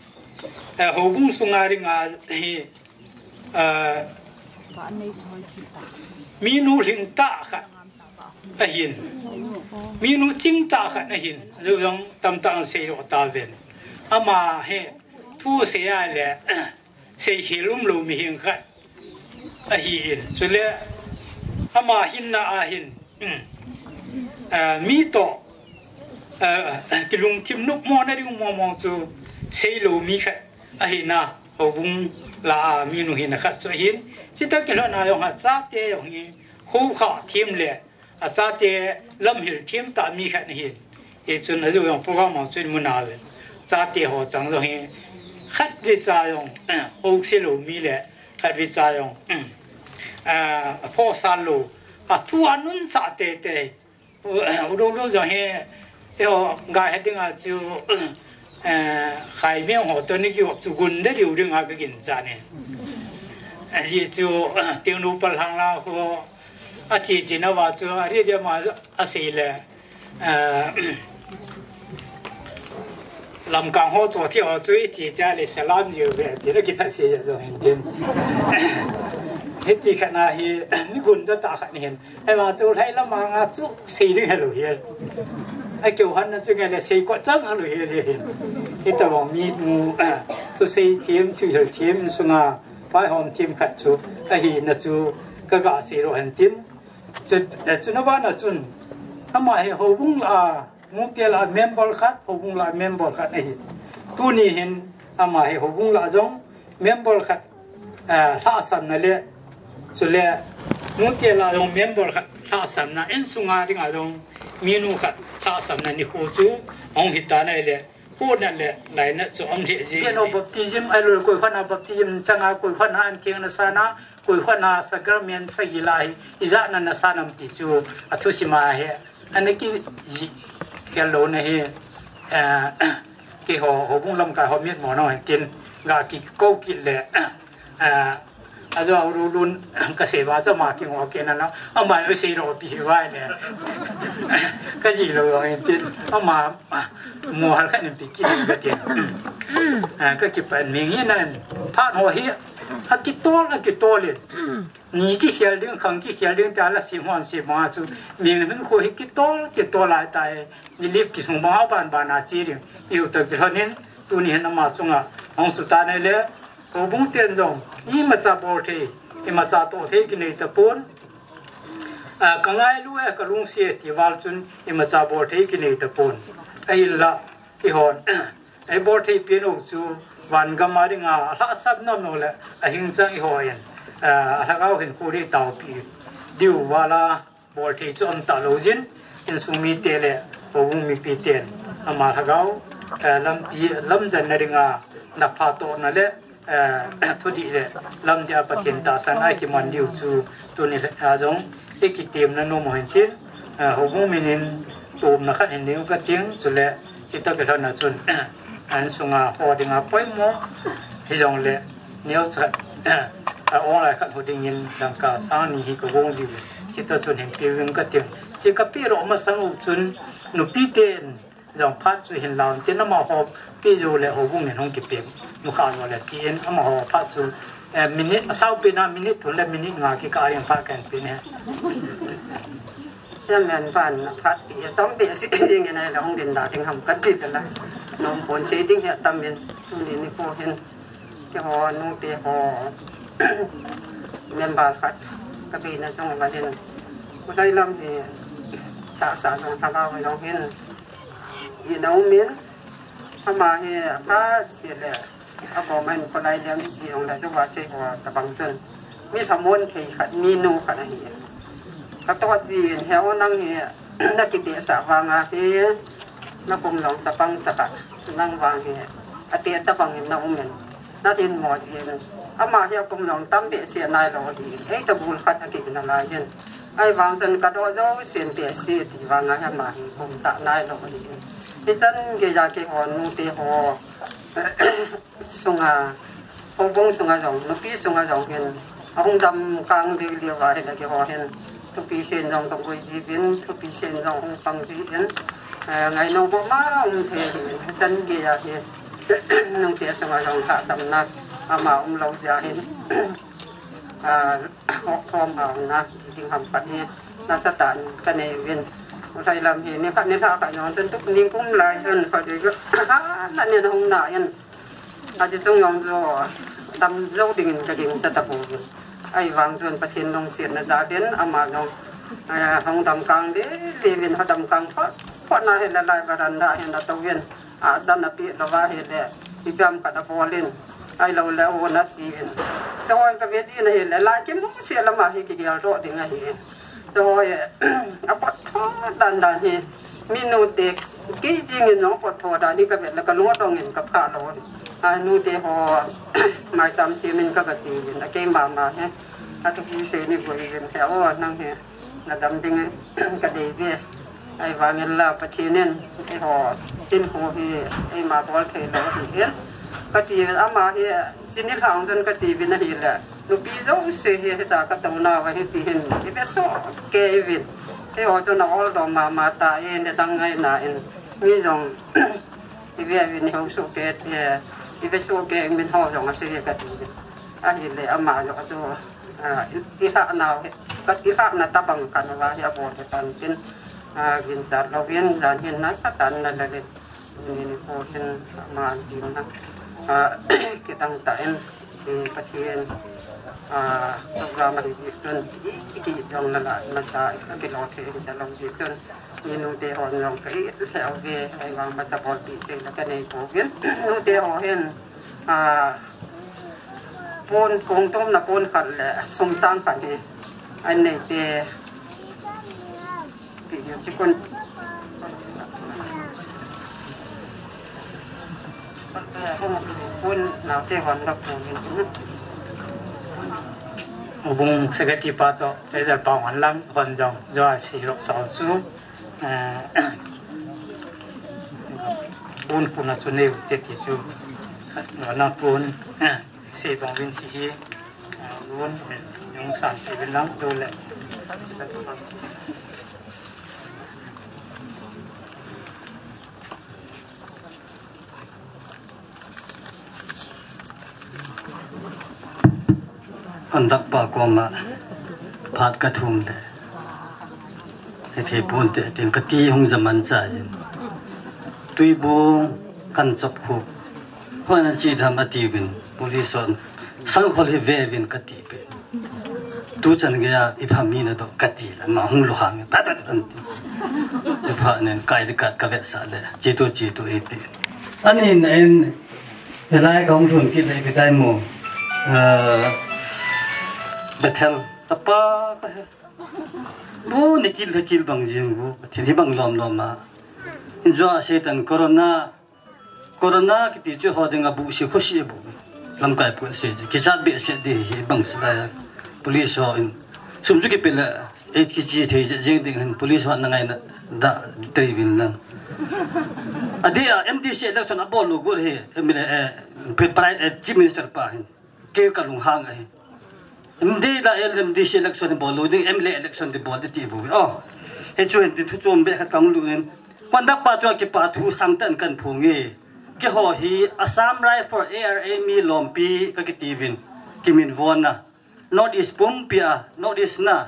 eh, houbung sunga dinga hi, eh, minu lhingtah khat ahin, minu chingtah khat ahin, jou jong tamtah in seidoh tauvin. Ama hi thu sei a le, seikhel umlou mihem khat ahin, chule ama hinna a hin, ah, mi toh, ah, kilungthim nopmona ding mong mong chu seilou mi khat ahina, houbung lah a minu hina khat chu ahin, chutah kilhon a jong achate jong hi khohkhah them le achate lamhil them tah mi khat ahin. Hichun ajou jong program a chun mun a ven, chate ho chang jong hi khatvecha jong khohse lou mi le khatvecha jong, ah, aphosal lou, athu anunsah teitei. U, u dou dou jong hi, eiho ga he dinga chu, eh, Khaimeng ho toh ni kiop chu gun de diu dinga ka ginchat e. Ajeh chu, eh, Tengnoupal Lhangla kho ache che nauva chu, ari dia ma asei le, eh, Lamkang ho chothi ho chu iche cha le salam jiu ve, ti le kitha sei jong hin tin. Hiti khat na hi, mi gun da tah khat ahin. Ahivang chu Lhailam a nga chu sei ding helou hi. Akeu hon na chu ngai le sei kot chang helou hi le hin. Hitobang minu, thusei them, thuhil them, insunga vaihom them khat chu ahina chu ka ga seidoh hen tin. Chu, eh, chuna bana chun, ama hi houbung lah a, nute lah a member khat, houbung lah a member khat ahi. Tuni hin, ama hi houbung lah a jong member khat, eh, lhahsamna le, chule, nute lah a jong member khat lhahsamna, insunga dinga jong minu khat lhahsamna nikho chu hung hitan ahile, huhna le lainat chu um lheh ji. Kei no baptism, ahilou koi khat na baptism changa, koi khat na an keng na sana, koi khat na sacrament sagi lah hi, ijat na na sa nam ti chu, athusim a hi, ana kijih khel louna hi, eh, keiho, houbung lamkai ho mitmo nau hin tin, ga kikou kit le, eh, Ajo, aurulun, kasei ba chu ama kingoh kit na na, ama jong seidoh pi hi vai le. Kajih lou jong hin tin, ama, mo hal khat in pi kit in katin. Ah, kakipah in, mihing hinan, phat ho hi, akitol, akitol in. Ni kikhel ding, khang kikhel ding, tala sim hon sim ma chu, mihing hinkho hi kitol, kitol lai tai, nilip kisung bang a ban ban a che ding. Iu ta kilhon in, tuni hin ama chunga, hung sutan ahile, Houbung ten jong, imacha bol thei, imacha toh thei kinei tapon. Ah, ka ngailu e, ka lungset e ti val chun, imacha bol thei kinei tapon. Ahinla, eihon, eibol thei pen u chu, van gam a dinga, alhahsam nom nom le, ahing chang eihon, ah, alhagao hin kho dei taopi diu vala, bol thei chu um talou jin, insung mite le houbung mipi ten ama lhagao, eh, lampi, lamjanna dinga na phatohna le, eh, thudih le lamdih a Pathen tahsan a kiman diu chu tuni a jong ikitemna nom u hin tin, eh, houbung minin tomna khat hin neiu kating, chule Chutah kilhon a chun, an sunga ho dinga poimo, hijongle, neocha, a online khat ho dingin dangka sang ni hi kagong jiu. Chutah chun hin peh uving kating. Chu kapeh lou masang u chun, nupi ten jong phat chu hin lauvin tin amaho peh jou le houbung in hung kipeh. Nukha jo le tin amaho phat chu, eh, minute, asao pen a minute thum le minute nga kikah in phat kahin peh ne. Chairman pan phat pi a chom behseh ding in ahile hung ding da ding ham kati tala. Nom pon sei ding hi atam in tuni nikho hin keiho nute ho member khat kabeina jong avalin. Khulai lam hi tahsa jong lhagao jong hin ina um in ama hi aphat seh le Akom a hin kholai lem chi ong le tuva sei ho tabang chun. Mi lhamon thei khat, mi nu khat ahi. Ka to jin he o nang hi na kitehsah vang a hi. Na kum jong chapang cha khat. Nang vang hi. Ate tabang in na um in. Na hin mo jin. Ama hi akum jong tam behseh nailou ahi. Ei ta bul khat akina lai hin. Ahivang chun ka do jousen behseh ti vang a hi ama hi kum tah nailou ahi. Hichan geiya keiho nute ho sunga, houbung sunga jong, nupi sunga jong hin, ahung dam kang ding ding uva hin, keiho hin, thupi sen jong ka gui jiuvin, thupi sen jong hung pang jiuvin, eh, ngainom mama um thei hin, hichan geiya hi, nute sunga jong lhahsamna ama umlou jeh hin, ah, hok thom hauna, ding ham khat hi, nasatah in ka nei uvin. U Lhailam hi, nikhat nilhah khat jong chun tup ning kum lai chun, khat ding ka, ha, na nen hung na in, Aji chung jong chu, tam jou dingin ka gingcha tapouvin. Ahivang chun Pathen lungsetna jal in ama jong, eh, hung dam kang le, le vin ha dam kang phot, phot na hile lai veranda hin atouvin. Achan apeh louva hile, ipi ham khat abol in. Ahilou le, o na chi in. Choi ka ve ji na hile, lai kimu sel ama hi kigel doh ding ahi in. Choi, apot tho dan dan hi. Mi nute, kei jingin jong apot tho dan hi ka vet le ka lung adong in ka pha lou. A nute ho, maicham semin ka ga chi in, a kei mama hi. A thupi se ni boi in he o, nang hi. Na dam ding in, ka dei ve. Ahivangin la Pathen in, eiho, hinkho hi, eima bol thei lou ahi in. Ka ti ve ama hi, chini lhang chun ka chi ve na hile. Nupi jouse hi, hita ka tou nauva hiti hin, i ve soh kei uvin. Keiho chun a ol dom mama ta e, nidang ngaina in. Mi jong, i ve uvin i hou soh kei, e, i ve soh kei uvin ho jong asei ka ti uvin. Ahile ama jong chu, a, i, i lhah nau hi, ka i lhahna tabang khat uva hi abol hi tan tin, a, ginchat louvin, jan hin nasatah in na la le. Tuni nikho hin ama dinga, a, kidang tah in, eh, Pathen, a, program ahi jeh chun, i, i, i jong la la, masa, i, ka kilo thei in ta lou jeh chun, i nute hon jong ka it lheh uve, ahivang masa bolpeh thei la ka nei pouvin. Nute ho hin, a, pon, kong tomna pon khat le, sum sang khat hi, an nei te, Houbung secretary pa toh, treasurer pa hon lang, hon jong, jo a sei lou sao chu, eh, pon pon a chu neiu te ti chu, na pon, eh, sei bang vin chi hi, eh, lun, eh, jong san chi vin lang, tu le. Conductor pa koma phat ka thum le. Hethei ponte, tin ka ti hung jaman cha in. Tuibung kan chop khu. Hoi na chi dham ati vin, police hon. Sangkhol hi ve vin ka ti pe. Tu chan geiya, i pha mi na toh ka ti la, ama hung luhang, pat pat an ti. I pha nen kai di kat ka vetsah le, chi tu, chi tu i ti. Ani na in, hilai ka hung lhun kit le, ipi tai mo, eh, Bethel, tapa ka he. Bu ni kil he kil bang jing bu, Pathen hi bang lom lom a. Injo a Satan corona, Corona kiti chu ho dinga bu si, kho si bu. Lamkai pu se chu. Kichat be se di hi bang se la. Police ho in. Sum chu kipe la. Ei kichi thei je jeng ding hin police ho na ngai na da tei vin lang. Adi a M D C election a bol lo gur hi. M L A, eh, pe-, pri-, eh, Chief Minister pa hin. Kei ka lunghang ahi. M D la L M D C election bol lo ding, M L A election di bol di ti bu. Oh. He chu hin di thu chom be khat kang lu nin. Conductor pa chu a kipa thu sang tan kan phung e. Keiho hi Assam Rifle A R A mi lompi ka kiti vin. Kimin von na. North East pumpi a, North East na.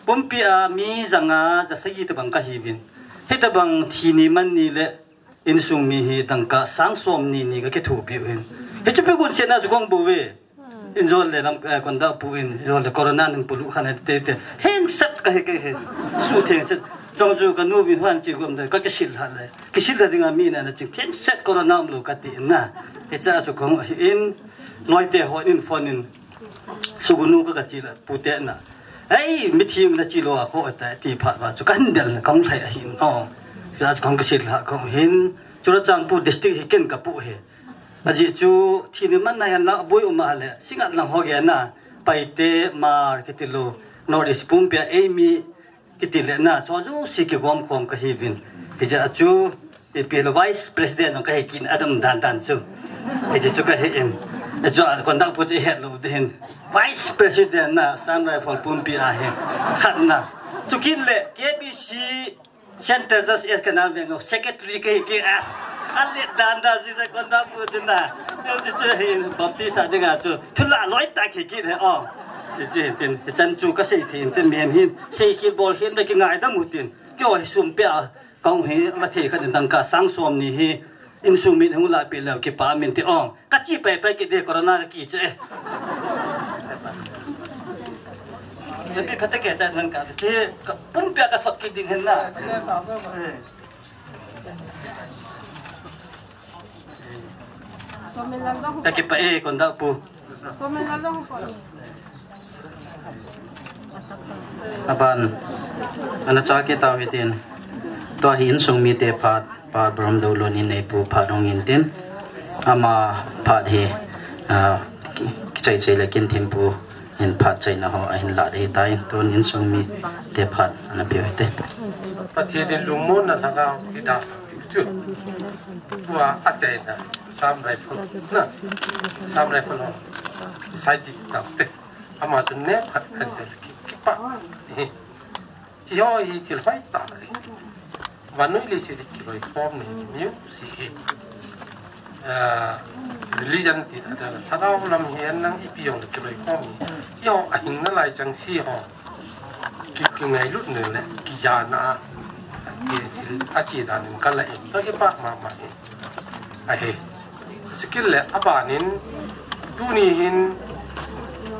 Pumpi a mi janga ja sagi tabang ka hi vin. Hitabang thi ni man ni le insung mi hi dangka sang som ni ni ka kithopi u hin. Hichu pe gun se na chu kong bu ve. In jol le lam, eh, conductor pu in, jol le corona nin pulu khan te te. Heng set ka he ke he. Su theng set. Jong ju ka nu vin huan chi gom de, ka kisil ha le. Kisil ha dinga mi na na ching. Heng set corona um lo ka ti na. Hicha chu kong hi in, loi te ho in phone in. Sugunu ka ka chi la, pu te na. Ei, mi thi na chi lo a kho ta, ti phat ba chu kan del na kong lhai a hin. Oh. Hicha chu kong kisil ha kong hin. Churachandpur district hi ken ka pu he. Ajeh chu thina man na hen la boi um a le, singat lang ho gei na, Paite, Hmar kiti lou, North East pumpia eimi kiti le na, chu jouse kigom khom kahiuvin. Hijeh a chu, ipi lou Vice President jong kahi kit in adam dan dan chu. Hijeh chu kahi in. Chu a conduct pu chu ihet lou ding hin. Vice President na, Assam Rifle pumpi a hin. Khat na. Chu kit le, K B C Central Just S Canal Veng Secretary kahi kit as. Alet dan dan ji sa conduct pu chu na. Chu chu hin, Baptist a dinga chu. Thu la loi tah kahi kit he o. Chu chu hin tin, hichan chu kasei thei in tin mihem hin. Sei khel bol khel me kingaidam u tin. Keiho hi sum pia, kahung hi, la thei khat in dangka sang som ni hi, insung min hung lah peh leu kipa min ti ong. Kache pai pai kit ding corona kakiche. Kapi phat a kei chan lang ka, che, ka pumpia kathot kit ding hin na. Kakipah e, conduct pu. Aban, ana cha kit tau hitin. Tua hi insung mite phat, Pa Barom Doulun in eipu phat hung hin tin. Ama phat hi, ah, ki, kichai chai le kin thim pu in phat chaina ho ahin lah ding ahitai. Tun insung mite phat ana pe u hite. Pathen in lungmonna lhagao hi da chu. Tua achaina. Assam Rifle, na, Assam Rifle ho, society tau te. Ama chu neo khat khat jel ki, kipah. Hi. Chi ho hi thil hoi tah le. Vannoi leiset kiloi khom ni, music hi. Ah, religion ti, ah, lhagao lam hi an nang ipi jong kiloi khom ni. Chi ho ahing nalai chang si ho. Ki, kingailut na le, kijana, ki, ki, ache dan in kala in, kakipah mama in. Ahi. Sikil le, abanin, tuni hin,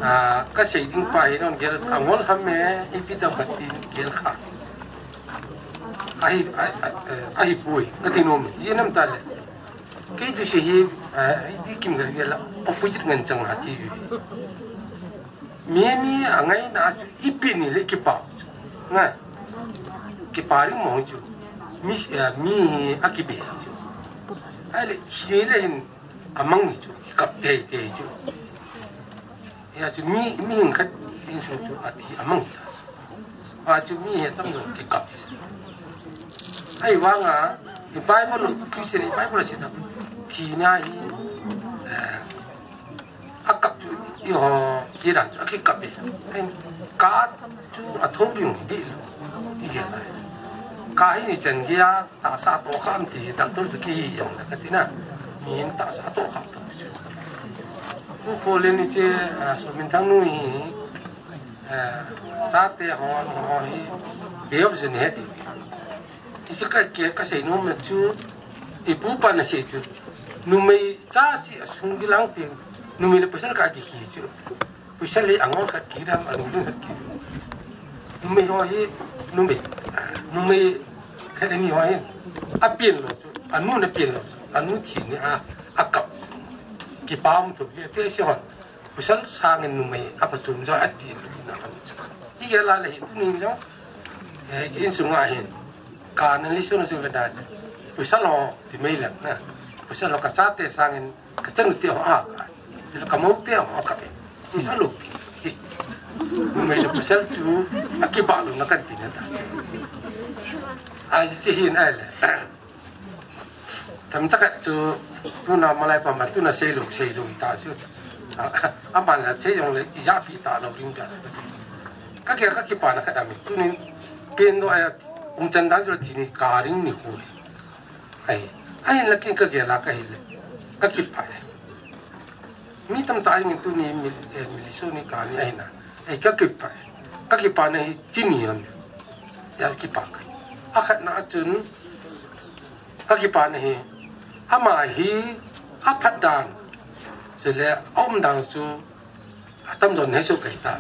ah, kasei ding pa hin, hon gel, angol ham e, ipi dam khat in gel kha. Ahi, ahi, ahi, eh, ahipoi, kati nom, ijeh inem itile. Kei thusei hi, ah, ipi kim kagel a, opposite ngen chang ahi. Mi, mi angaina chu ipi ni le kipa. Nga. Kipa ring mo chu. Mi, eh, mi hi akibe chu. Ahile, thi le hin amang hi chu. Kikap tei tei chu. Hia chu mi, mihing khat insung chu athi amang hi ta chu. A chu mi hi atamjo kikap. Ahivanga, i Bible, Christian i Bible a seina. Thina hi, eh, akap chu, eiho, kidan chu, akikap e. Ahin, kap chu, athou ding, dih lou. Ijeh inem. Kap hi ichan geiya, tahsa tohkhah ham ti, doctor chu kihi jong le, kati na. Min tahsa tohkhah toh chu. Pu Kholin hiche, ah, Sominthang nu hi, ah, chate ho, ho hi, beo jin he ti. Hiche ka, ka, kasei nom na chu, ipu pan asei chu. Numei cha chu asung ding lang pen. Numei le pasal kakihi chu. Pasal hi angol khat kidam, alungding khat kidam. Numei ho hi, numei. Numei khat ani ho hi. Apen lou chu. Anu na pen lou chu. Anu thi ni a, akap. Kipa um tho, te si hon. Pasal sangin numei, aphachom jo ati lou na kan chu. Ijeh a le hi tunin jo. Eh, insung a hin. Ka analysis na chu ve da. Pasal ho, ti mai lang na. Pasal ho kachate sangin, kachanu te ho a ka. Ka mou te ho a ka. Ti sa lo. Ti. Numei le pasal chu, akibah lou na kan ti na ta. Ahi chu hin ahile. Tamcha khat chu, tuna malai pa ma, tuna seilou, seilou ta chu. A, aman la sei jong le, ijat pi talou ding ta. Ka ke, kakipana khat ahi. Tunin, pen lou a, umchan dan chu thi ni ka ring ni hu. Ahi, ahin la kin kagel a kahile. Kakipah e. Mi tamtah in tuni mi, eh, mi liso ni kani ahi na. Ahi kakipah e. Kakipana hi chini ham. Hia kipah. Akhatna a chun, kakipana hi. Ama hi, aphat dan. Chule, aum dan chu, atamjon hesoh kahi ta.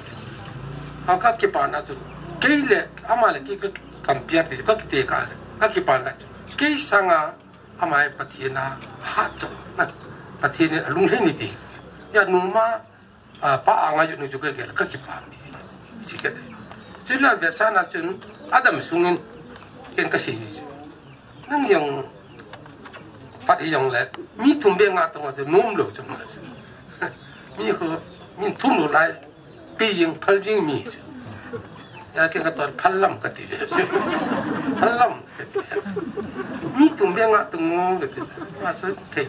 A kakipana chu, kei le, ama le kei ka compare ti, kakite ka le, kakipana chu. Kei sanga, ama hi Pathen a, hat chom, na, Pathen in alunglhai ni ti. Hia numa, a, pa anga jot nu chu kei le, kakipa mi. Chi kei. Chule vetsahna chun, adam sungin, ken kasei ni chu. Nang jong, Phat hi jong le, mi thum beh nga tong a chu nom lou chu. Mi khu, mi thum lou lai, pi jing, phal jing mi chu. Ya kei ka ton phal lam ka ti le chu. Phal lam ka ti. Mi thum beh nga tong u ka ti. Ma su thei.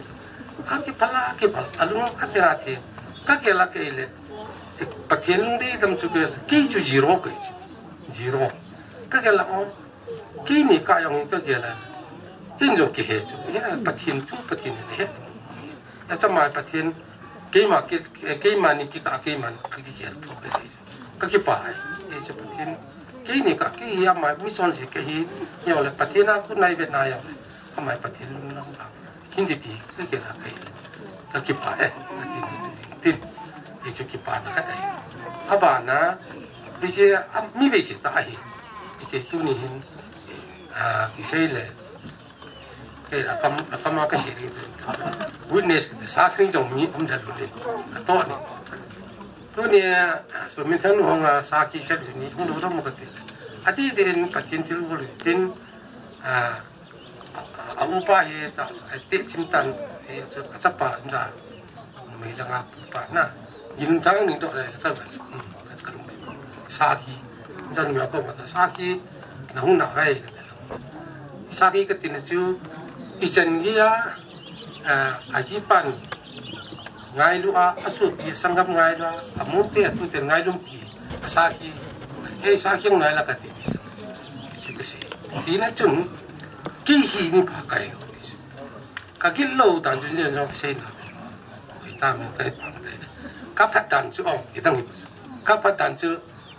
A kiphal a kiphal. A lung a ti a ti. Ka kei la kei le. Pathen lungdei dam chu kei la. Kei chu zero kei chu. Zero. Ka kei la o. Keini kah jong hi ka gel a. In jong kihe chu. He, Pathen chu, Pathen he. Acha mai Pathen. Keima ki, keima ni kikah, keima ni kigel tho ka sei chu. Ka kipah ai. He chu Pathen. Keini kah, kei hi amai mission se kei hi. Jong le Pathen a khu nai vet na jong le. Amai Pathen lung lang lang. Hindi ti, ka kei la ka hi. Ka kipah e, ka ti, tin. Hichu kipana khat ahi. Abana, hiche, a, mi vei se ta ahi. Hiche tuni hin, a, kisei le. Kei la kam, la kam a ka sei le. Witness, sakhi jong mi um da lu le. Ka to ni. Tuni, a, Sominthang nu hung a sakhi khat ni, hung lo ro mo ka ti. Ati din, Pathen thil u le tin, a, A upa hi ta, a te chim tan, hi chu a chapa ja. Mei langa pa na. Yin thang ni to le sa ba. Hmm, ka lung. Sakhi. Dan mi ko ma ta sakhi. Na hu na gai. Sakhi ka tin chu i chan gi a, a, a ji pan. Ngailu a, a su ti sangam ngailu a, a mu te a tu te ngailu ti. A sakhi. Ei sakhi ngai la ka ti. Chu ka sei. Ti na chun. Kei hi ni pha kai lo. Ka gil lo dan chun ni lo sei na. Koi ta me kai pa kai. Ka phat dan chu ong, ki dang. Ka phat dan chu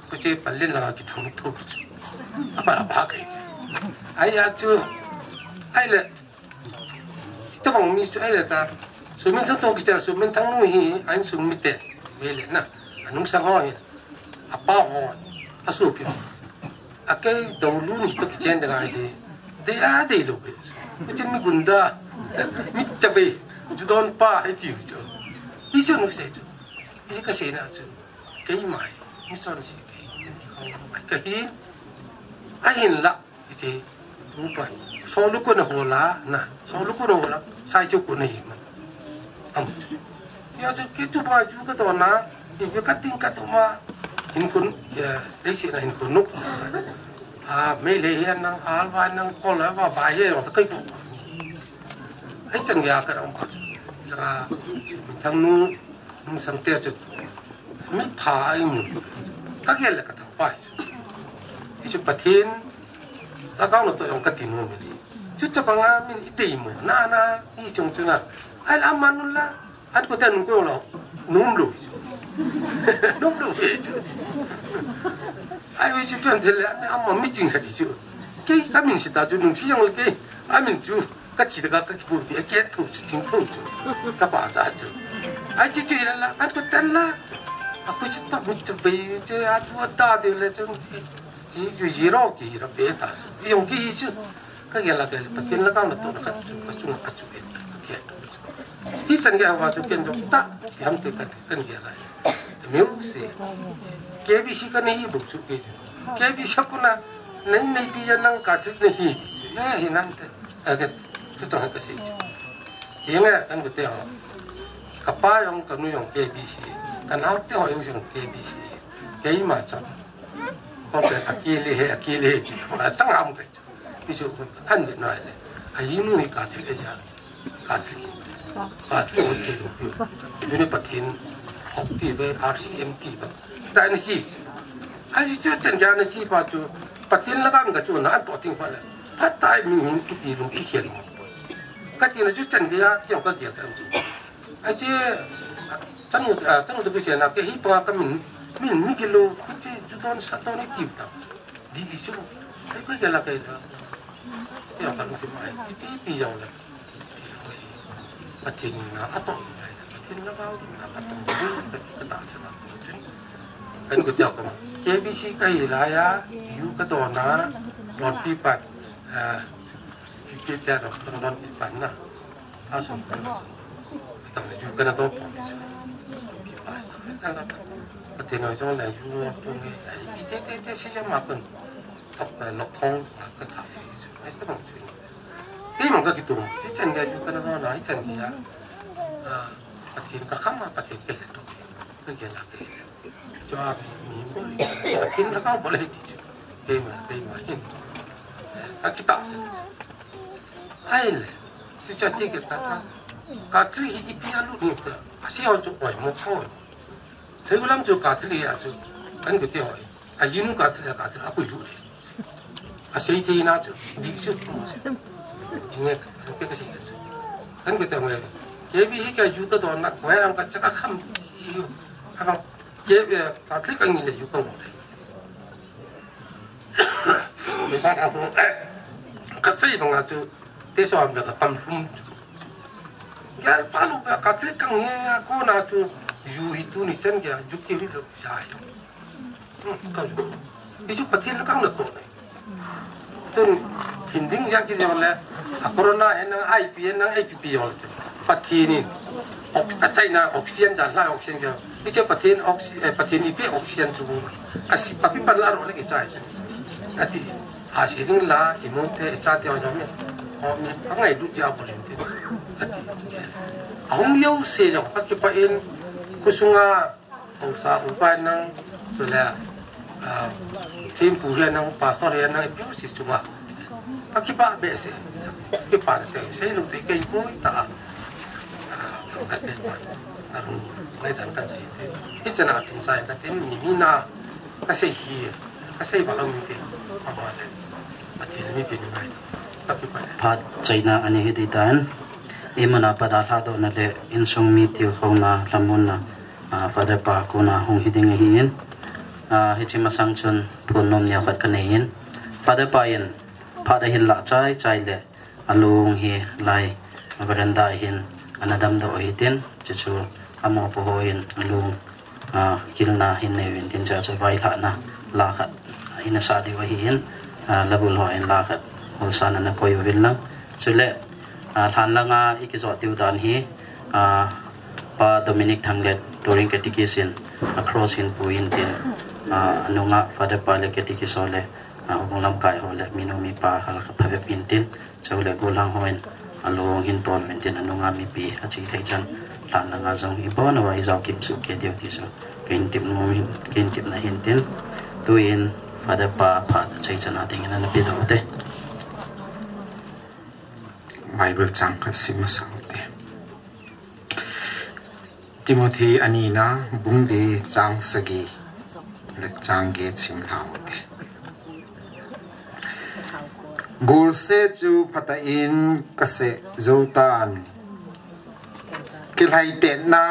ku che pa len la ki thang thu. A pa la pa kai. Ai ya chu. Ai le. Tabang mi chu ai le ta. Sominthang to ki cha Sominthang nu hi an sum mi te. Ve le na. Anung sang ho hi. A pa ho. A su pi. A kei do lu ni to kichen da ngai de. De a de lo be. Ko chen mi gunda. Mi cha be. Ju don pa hai ti chu. Ni chu no se chu. Ni ka se na chu. Kei mai. Mi son se kei. Ka hin. A hin la. Iti. Upa. So lu ko na ho la. Na. So lu ko na ho la. Sai chu ko na hi ma. Am. Ya chu ke chu ba chu ka to na. Ti ve ka ting ka to ma. Hin kun, ya, lei si na hin kun nuk. A, mei lei hian nang, al vai nang, kol vai va vai he, ka kai tu. Ai chang ya ka ram ka. La, thang nu, nu sang te chu. Mi pha ai mu. Ka gel le ka thang pai. Ti chu Pathen, la ka no to yong ka ti nu mi. Chu cha pa nga min i dei mo. Na, na, i chung chu na. Ai la man nu la. An ko te nung ko lo, nung lo. Nung lo. Ai, wi chi pen te le, ama mi ching ha di chu. Ke ka min si ta chu nung si yang le ke. A min chu, ka chi ta ka, ka ki pu ti, ke thu chu, ching thu chu. Ka pa sa chu. Ai, chi chi la la, an ko ten la. A ko chi ta mi chu be, che a tu ta de le chu. Chi ju ji ro ki ra pe ta. Yong ki chu. Ka gel a gel, Pathen la ka na to na ka chu, ka chu, ka chu, ka chu. Hi san ge hawa chu ken jong ta, yam te ka, kan ge lai. Music. K B C ka nei bu chu ke. K B C ko na, nei nei pi ya nang ka chu nei hi. Ya hi nan te. A ke, chu tong ka si chu. Hi nge, kan bu te ho. Ka pa yong ka nu yong K B C. Ka nau te ho yong yong K B C. Ke ma cha. Ko pe a ki le he, a ki le he. Ko la chang am ke. Pi chu an ve nai le. A yi nu hi ka thil e ya. Ka thil. Ka thil o thil. Ju ni Pathen hok ti ve R C M ti ve. Ta ni si. A yi chu chen ya ni si pa chu. Pathen la ka mi ka chu na an to ting pa le. Phat tai mi hin ki ti lung ki khen mo. Ka ti na chu chen ya, ti ka ge ta chu. A che, tanu, a, tanu tu kise na ke hi pa ka min, min mi kilo, che, ju don sa don ni ti ta. Di ki chu. Ai ko ke la ke la. Ya ka lu ti mai. Ti pi yong la. Pathen na a to. Pathen na ba na a to. Ka ti ka ta sa na. Kan ko tia ko. K B C ka hi la ya, yu ka to na, lon pi pat. A, ki tia don, lon pi pat na. A sum ko. Tang ju kana to pon. Pathen noi jong le ju pon. Ai, te, te, te, si jong ma pon. Tok, eh, lok thong, ka sa. Ai, sa bang ju. Ti mang ka kitum. Ti chen ga ju kana to. Ichan dia, ah, Pathen ka kham a, Pathen ka he to. Ka ke la ke. Chua mi mo, Pathen la ka bol he ti chu. Keima, keima hin. Ka kita se. Ai le. Chu cha ti ke ta ta. Ka tri hi ipi a lu ni ta. A si ho chu oi mo ko. Thei lam chu ka tri a chu. Kan ke te oi. A yin ka tri a ka tri a pui lu le. A sei thei na chu. Di chu. Ine, kan ke ka sei chu. Kan ke te mo. Ke bi hi ka ju ta don na ko ram ka cha ka kham. Yu. Ha ba. Ke, eh, ka tri ka ngi le ju ka mo le. Ka sei banga chu, te so am ka pam lhum chu. Gel pa lu ka Catholic ka nge ko na chu, ju hi tu ni chen ge, ju ki ri lo ja hi. Hmm, ka ju. Hi chu Pathen la ka na to ne. Tun hin ding ya ki le, a corona he na, I P he na, I P P yo. Pathen in, ox-, a China oxygen jan la oxygen ke. Iche Pathen oxy-, eh, Pathen ipi oxygen chu. A si papi pan la ro le ke chai. Ati. A si ding la, i mo te, cha te o jong me. O mi, a ngai du ja bo len te. Ati. A hung yo se jong, pa ki pa in, kusunga, Hausa upa nang, sule, ah, thempu hian nang, pastor hian nang, ipi si chunga. Ka kipa behseh, kipa na te, sei lo te kei poi ta. Ah, ka te pa, a ru, ngai dan ka ji te. Hi chana kin sai ka te, ni ni na, ka sei hi, ka sei ba lo mi te, ka ba le. A ti mi pe ni mai. Ka kipa le. Phat China ani hi ti tan. I mana pa da hla do na le, insung mi til khong na, hlamun na. Ah, Father pa kona hung hi ding ahin, ah, hiche masang chun phone nom neo khat ka nei in, Father pa in phat ahin lah chai chai le, alung hi lai veranda hin ana damdoh ahi tin, chuchu amopo ho in alung, ah, kilna hin nei uvin tin, chuchu vailhahna la khat ina sa diu ahin, ah, labul ho in la khat holsan ana koi uvin lang. Chule, ah, lhan langa i kijot diu dan hi, ah, Pa Dominic Thanglet, Touring Catechist in a cross hin pu in tin, ah, anunga Father pa le Catechist ho le, ah, hung lamkai ho le, minu mipa hal kha phabep in tin, chule gollhang ho in alung hin tol in tin, anunga mipi achi thei chan, lhan langa jong hi bon a va i jao kim su ke diu ti su. Ka hin tip nu hin, ka hin tip na hin tin, tu in Father pa phat chai chan a ding in ana pe do te. Bible chang khat sim masa u te. Timothy anina bung li chang sagi le chang get sim lha u te. Golse chu phatah in ka seh zo tan. Kilhaitetna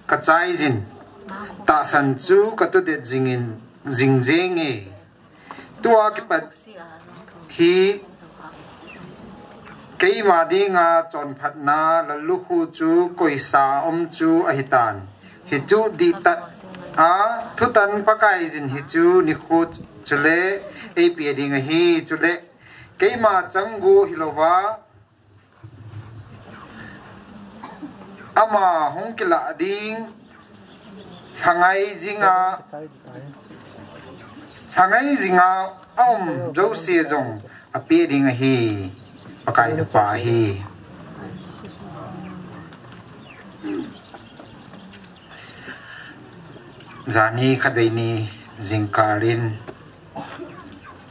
ka chai zin. Tahsan chu ka tudet zingin, zing zing e. Tua kipat hi keima dinga chonphatna lallukhu chu koisa om chu ahi tan. Hichu dihtat a thutan Pakai zin hichu nikho chule eipia ding ahi. Chule keima chang gu hilouva ama hung kilah ding, lhangai zinga, lhangai zinga a um jouse jong a pe ding ahi, Pakai Thupha ahi. Jani khatvei ni jingkah in,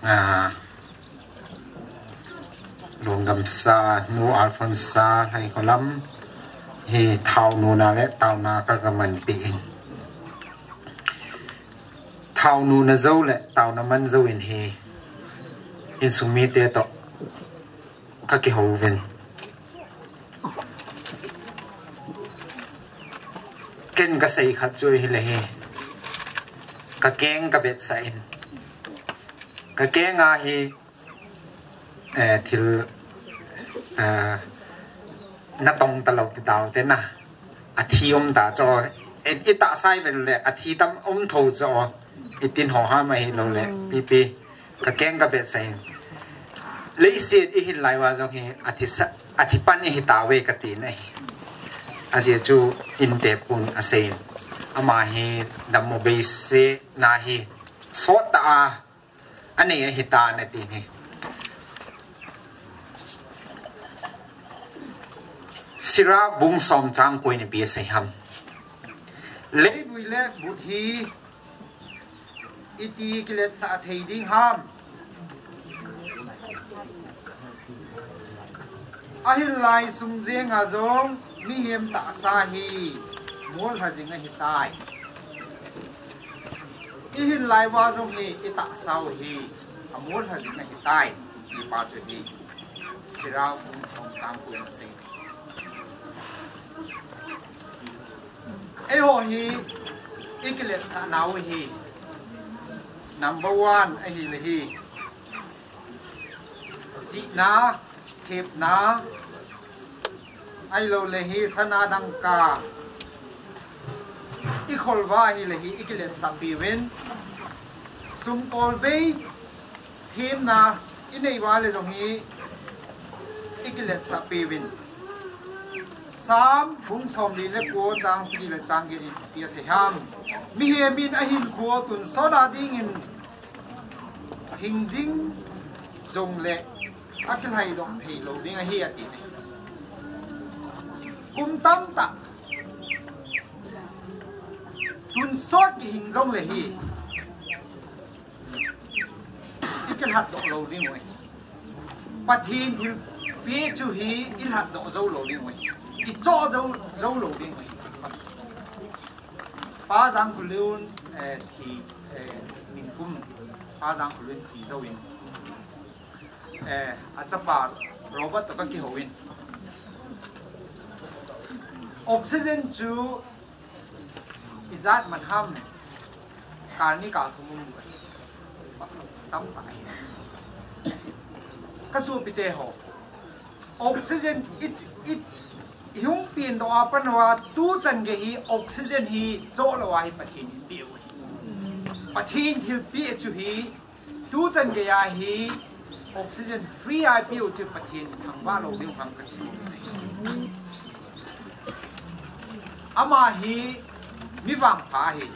ah, Lungdam sa, Nu Alphonsa, Lhaikholam, hi thao nuna le taona ka, ka manpi in. Thao nuna jou le taona man jou in hi, insung mite toh ka kihou uvin. Ken ka sei khat chu hi le hi. Ka keng ka vetsah in. Ka keng a hi, eh, thil, eh, na tong ta lou ti tao te na. A thi um ta cho. I, i tahsa i vet le, a thi tam um tho cho. I tin ho ha ma hi lou le. Pi pi. Ka keng ka vetsah in. Leiset i hin lai uva jong hi, a thi sa, a thi pan i hi tauve ka ti na hi. A jeh chu in te pun a sei in. Ama hi dammo beise na hi. Sot ta a. Ani ahi ta na ti hi. Sirach bung som chang ko in ipi asei ham. Leinoi le but hi iti kiletsah thei ding ham. Ahinlah sum jenga jong mihem tahsa hi mollha jing ahitai. Ihinlah uva jong hi itahsa u hi amollha jing ahitai. Tipa chu hi Sirach bung som chang ko in asei. Eiho hi ikiletsah nau hi number one ahile hi chihna, thepna, ahilou le hi sana dangka, ikholva ahile hi ikiletsah piuvin, sum kolvei themna inei uva le jong hi ikiletsah piuvin. Sam bung somli le ko chang sagi le chang get in ipi asei ham. Mihem in ahinkho tonsot a dingin hing jing jongle akilhaidoh thei lou ding ahi ati. Kum tamtah tonsot kihing jongle hi ikilhatdoh lou ding uve. Pathen thilpeh chu hi ilhatdoh jou lou ding uve. Ichoh jou, jou lou ding uve. Pa Jangkholun, eh, thi, eh, nikum, Pa Jangkholun thi jouvin, eh, achapa Robert toh kakihouvin, oxygen chu ijat man ham, kal ni kal thum um diu ahi. Tamtah ahi. Kasopite ho, oxygen i, i, ihung pengdoh a pat uva tuchan gei hi oxygen hi choh lou a hi Pathen in peh u ahi. Pathen thilpeh chu hi tuchan gei a hi oxygen free a peh u chu Pathen thangvah lou ding ham kati. Ama hi mi vangpha ahi.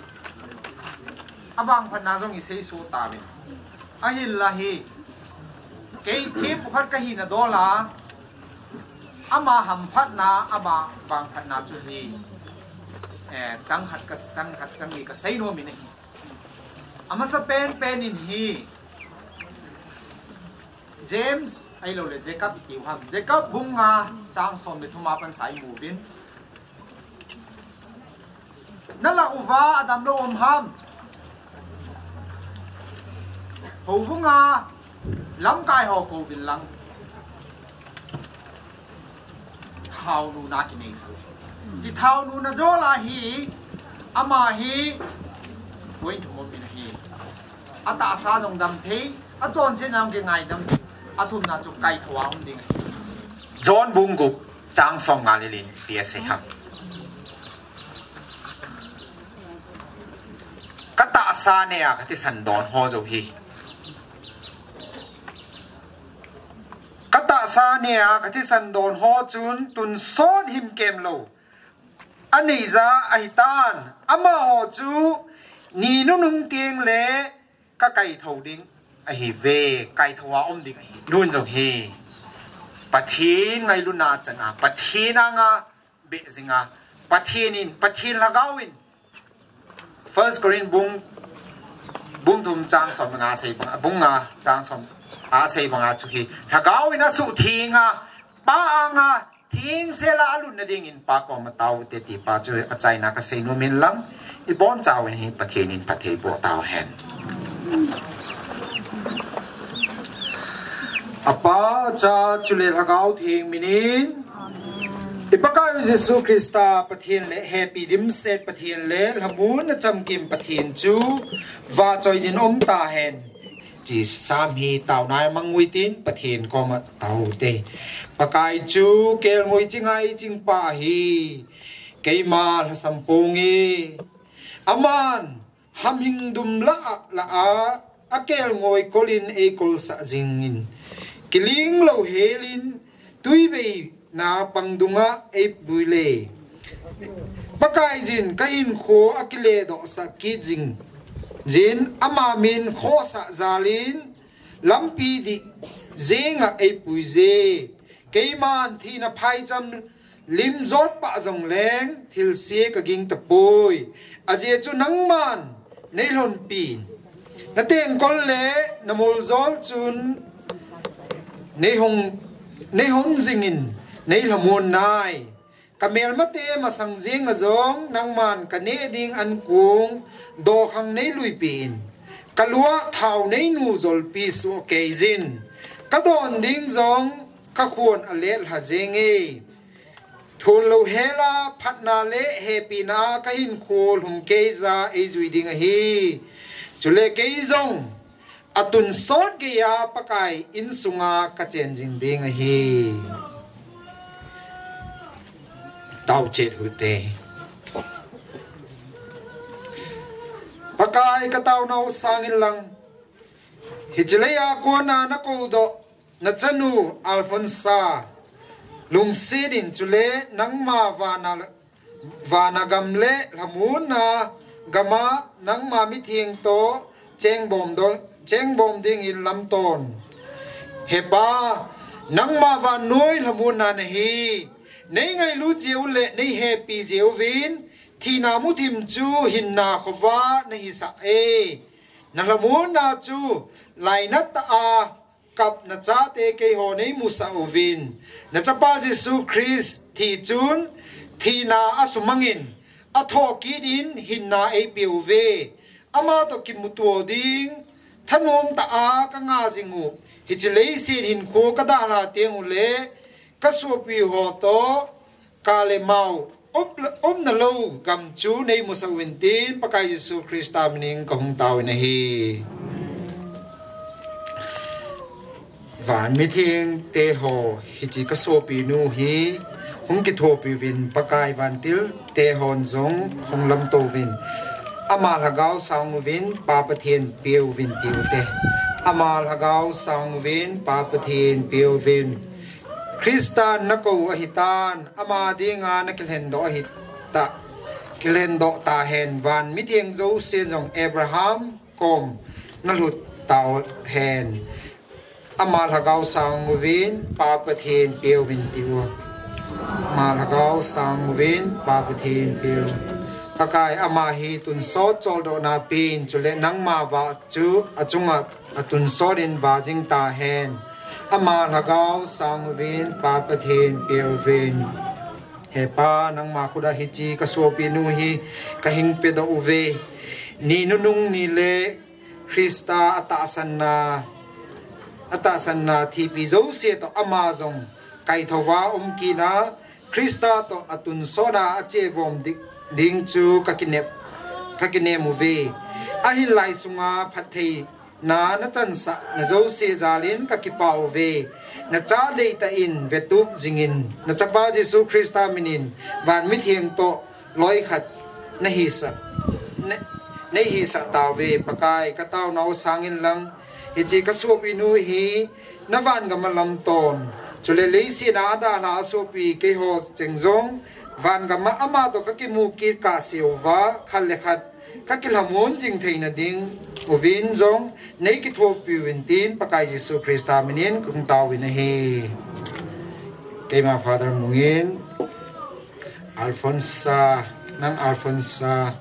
Avangphatna jong isei soh tauvin. Ahinlah hi kei thempu khat kahina dol a, ama hamphatna, ama vangphatna chu hi, eh, chang khat ka, chang khat chang ni kasei nom in ahi. Amasa penpen in hi James, ahilou le Jacob itiu ham. Jacob bung nga chang som le thum a pat sa imu uvin. Nalah uva adamlou um ham. Houbung a lamkai ho kouvin lang, thaonu na kinei sah. Hiche thaonu na dol a hi, ama hi point thum um in ahi. Atahsa jong dam thei, achonset jong kingaidam thei, athumna chu kaithou a um ding ahi. John bung gup chang som nga le li in ipi asei ham. Katahsa nea kathisan don ho jouse hi, katahsa nea kathisan don ho chun tonsot himkem lou aneija ahitan, amaho chu ni nunung tengle kakaithou ding ahiuve, kaithou a um ding ahi. Nun jong hi Pathen ngailutna chang a, Pathen anga beh jing a, Pathen in, Pathen Lhagao in, First Corinth bung, bung thum chang som nga sei banga, bung nga chang som a sei banga chu hi, Lhagao in asuhtheng a, Pa anga thengsel a alutna dingin Pa koma taovin te ti pa chu achaina kasei nom in lang, ibonchauvin hi Pathen in phatthei boh tauhen. Apa, Cha, chule Lhagao Theng minin. I Pakaiu Jesu Christa Pathen le hepi dimset Pathen le lhamonna chamkim Pathen chu vahchoijin umtahen. Hiche sam hi taona mang uvin tin Pathen koma taovin te. Pakai chu kelngoi ching ngai ching pa ahi. Keima lhasam ponge. Aman hamhing dum lah a, lah a, akelngoi kolin eikolsah jingin, kiling louhelin, tuivei na pang dunga eipuiye. Pakaiyin kahinkho akiledohsah kit jing, jin ama min khohsah jalin, lampi dih jenga eipuiye. Keiman thina phaicham lim jot pah jong leng thilse ka ging tapoi. Ajeh chu nangman nei lhonpi, na tengkol le na moljol chun nei hon, nei hon jingin nei lhamon nai. Ka melmate masang jenga jong nangman ka neh ding ankung dokhang nei luipi in, ka lua thao nei nu jolpi suh kei jin. Ka don ding jong ka khun a let lha jenge. Thun lo hela phatna le hepina ka hinkho lhum kei ja ei jui ding ahi. Chule kei jong a tunsot geiya Pakai insunga ka chen jing ding ahi. Tao chet hute. Pakai ka taonau sangin lang, hiche leiya kona na koudoh na chanu Alphonsa lungset in chule nangma vana, vana gam le lhamonna gama nangma mitheng toh chengbom dong, chengbom dingin lamton. He Pa, nangma vannoi lhamonna nahi. Nei ngailut jeh u le nei hepi jeh uvin thina muthim chu hinna khovah na hisah e. Na lhamonna chu lainat tah a kap na chate keiho nei musah uvin, na Chapa Jesu Christ thi chun thina a sumangin a thoh kit in hinna ei pe uve. Ama toh kimuto ding thanom tah a ka nga jing u. Hiche leiset hinkho ka dalha teng u le ka sopi ho toh ka le mau um, umna lou gam chu nei musah uvin tin Pakai Jesu Christa minin ka hung tao in ahi. Van mitheng te ho, hiche ka sopi nu hi hung kithopi uvin Pakai vantil te hon jong hung lamto uvin. Ama lhagao sang uvin Pa Pathen pe uvin ti ute. Ama lhagao sang uvin Pa Pathen pe uvin. Christan na kou ahitan, ama dinga na kilhendoh ahita, kilhendoh tahen, van mitheng jousen jong Abraham kom na lhut tauhen. Ama lhagao sang uvin Pa Pathen pe uvin ti u. Ama lhagao sang uvin Pa Pathen pe u. Pakai ama hi tunsot choldohna pen chule nangma vah chu achunga a tunsot in vah jing tahen. Ama lhagao sang uvin Pa Pathen pe uvin. He Pa, nangma khut a hiche ka sopi nu hi ka hing pedoh uve. Ni nunung ni le Christa a tahsanna, a tahsanna thipi jouse toh ama jong kaithouva um kit a, Christa toh a tunsot a a chebom ding, ding chu ka kinem, ka kinem uve. Ahinlai sunga phatthei na, na chansah na jouse jalin ka kipah uve. Na cha deitah in vetup jingin, na Chapa Jesu Christa minin van mitheng toh loi khat na hisah, na, na hisah tauve. Pakai, ka taonau sangin lang, hiche ka sopi nu hi na van gam a lamton. Chule leiset a dalha a sopi keiho cheng jong van gam a ama toh ka kimu kit kahseuva, khat le khat ka kilhamon jing theina ding uvin jong nei kithopi uvin tin Pakai Jesu Christa minin ka hung taovin ahi. Keima Father Mungin, Alphonsa, nang Alphonsa,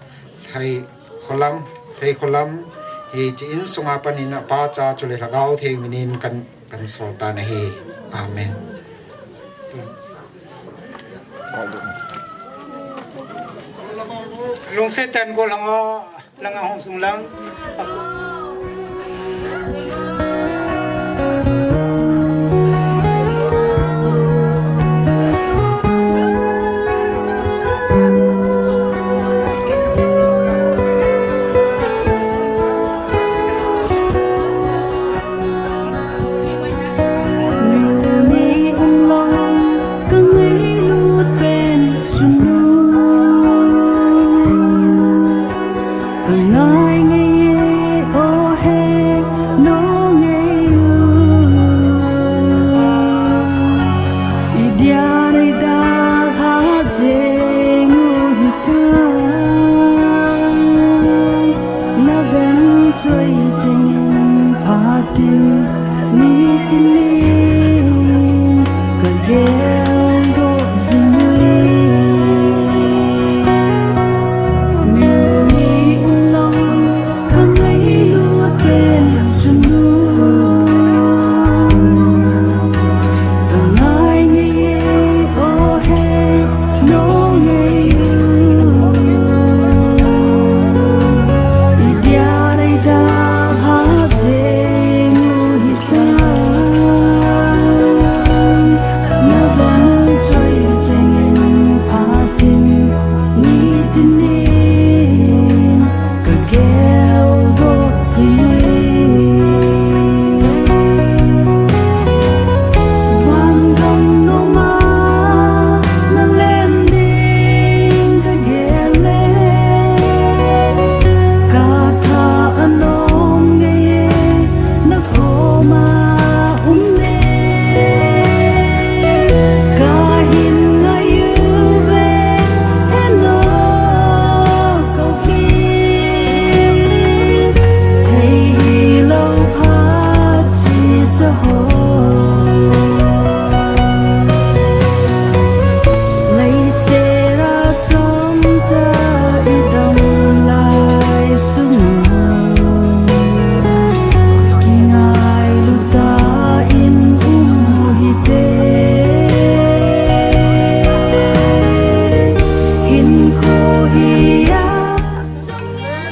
Thei Kholam, Thei Kholam, hiche insunga panin a Pa, Cha, chule Lhagao Theng minin kan, kan sol tan ahi. Amen. Lungset tah in go lang o, lang a hung sung lang.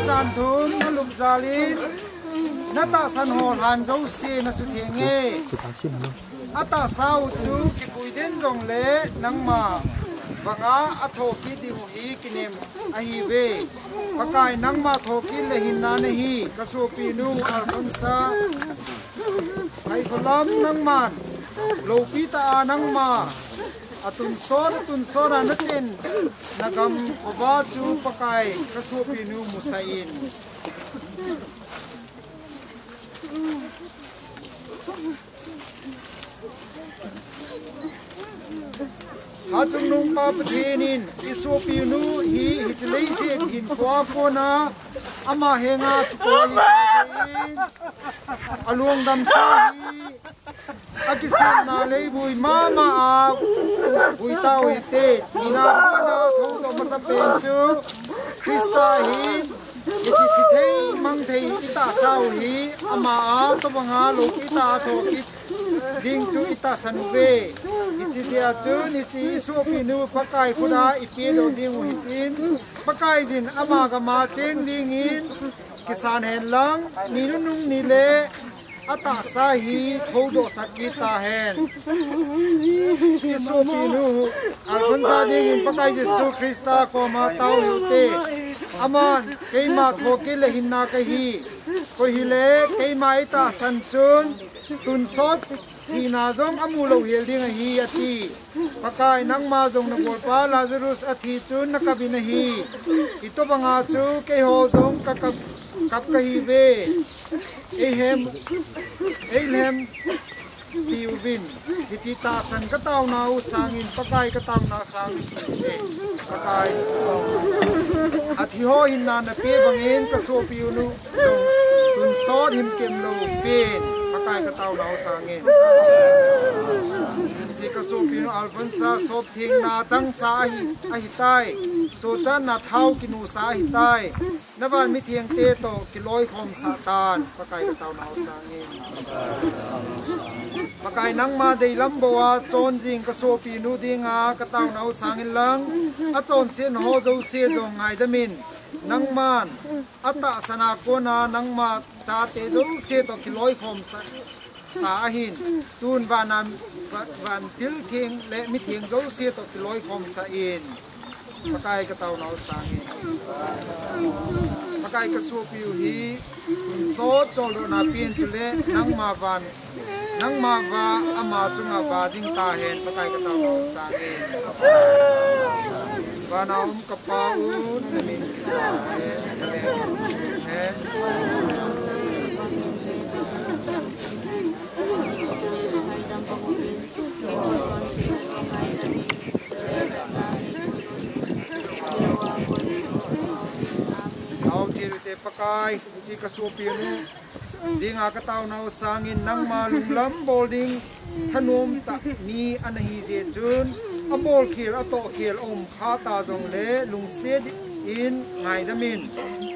Jan thum na lup jalin, na tahsan ho lhan jouse na sutheng e. A tahsa u chu kipui den jongle nangma banga a thokit ding u hi kinem ahiuve. Pakai, nangma thokit le hinna nahi, ka sopinu Alphonsa. Kaikholam nangman lopi ta a nangma a tunsot, a tunsot a na chen na gam khovah chu Pakai, ka sopinu musah in. Hachungnung Pa Pathen in i sopinu hi hiche leiset hinkhoa kona ama henga kikoi in, a lungdamsa hi a kisemna leivui mama a vui tau hite, tina kona thoudoh masapen chu Christa hi, hiche thi thei mang thei i tahsa u hi ama a tobanga lopi ta a thokit ding chu i tahsan uve. Hiche jeh a chun hiche i sopinu Pakai khut a i pedoh ding u hitin, Pakaiyin ama gam a cheng dingin kisan hen lang, ni nunung ni le a tahsa hi thoudoh sah kit tahen. I sopinu Alphonsa dingin Pakai Jesu Christa koma tao hih u hite. Aman, keima thokit le hinna kahi. Koi hile, keima i tahsan chun, tunsot thina jong amu lou hel ding ahi, ati. Pakai, nangma jong na bolpa Lazarus athi chun na kap in ahi. Hitobanga chu keiho jong ka kap, kap kahiuve. Eihem, eilhem piuvin. Hiche tahsan ka taona u sangin, Pakai ka taona sangin. Pakai, athi ho hinna na pe bangin ka sopinu jong tunsot himkem lou pen, Pakai ka taona u sangin. Hiche ka sopinu Alphonsa sop thengna changsa ahi, ahitai. Sochatna thao kinusa ahitai. Na van mithengte toh kiloikhomsah tan, Pakai ka taona u sangin. Pakai, nangma deilam bou a chonjing ka sopinu dinga ka taona u sangin lang, a chonsetna ho jouse jong ngaidamin, nangman a tahsan a kona nangma chate jouse toh kiloikhomsah sa ahin, tun vana, va-, vantil theng le mitheng jouse toh kiloikhomsah in, Pakai ka taona u sangin. Pakai, ka sopi u hi tunsot choldohna pen, chule nangma van, nangma va ama chunga va jing tahen, Pakai ka taona u sangin. Vana um ka Pa u, na min kicha hen, na min hen. Nao thil te Pakai, hiche ka sopi u dinga ka taona u sangin, nangma lunglam bol ding thanom tah mi ana hi jeh chun, abolkhel, atohkhel, aumkha ta jongle, lungset in ngaidamin,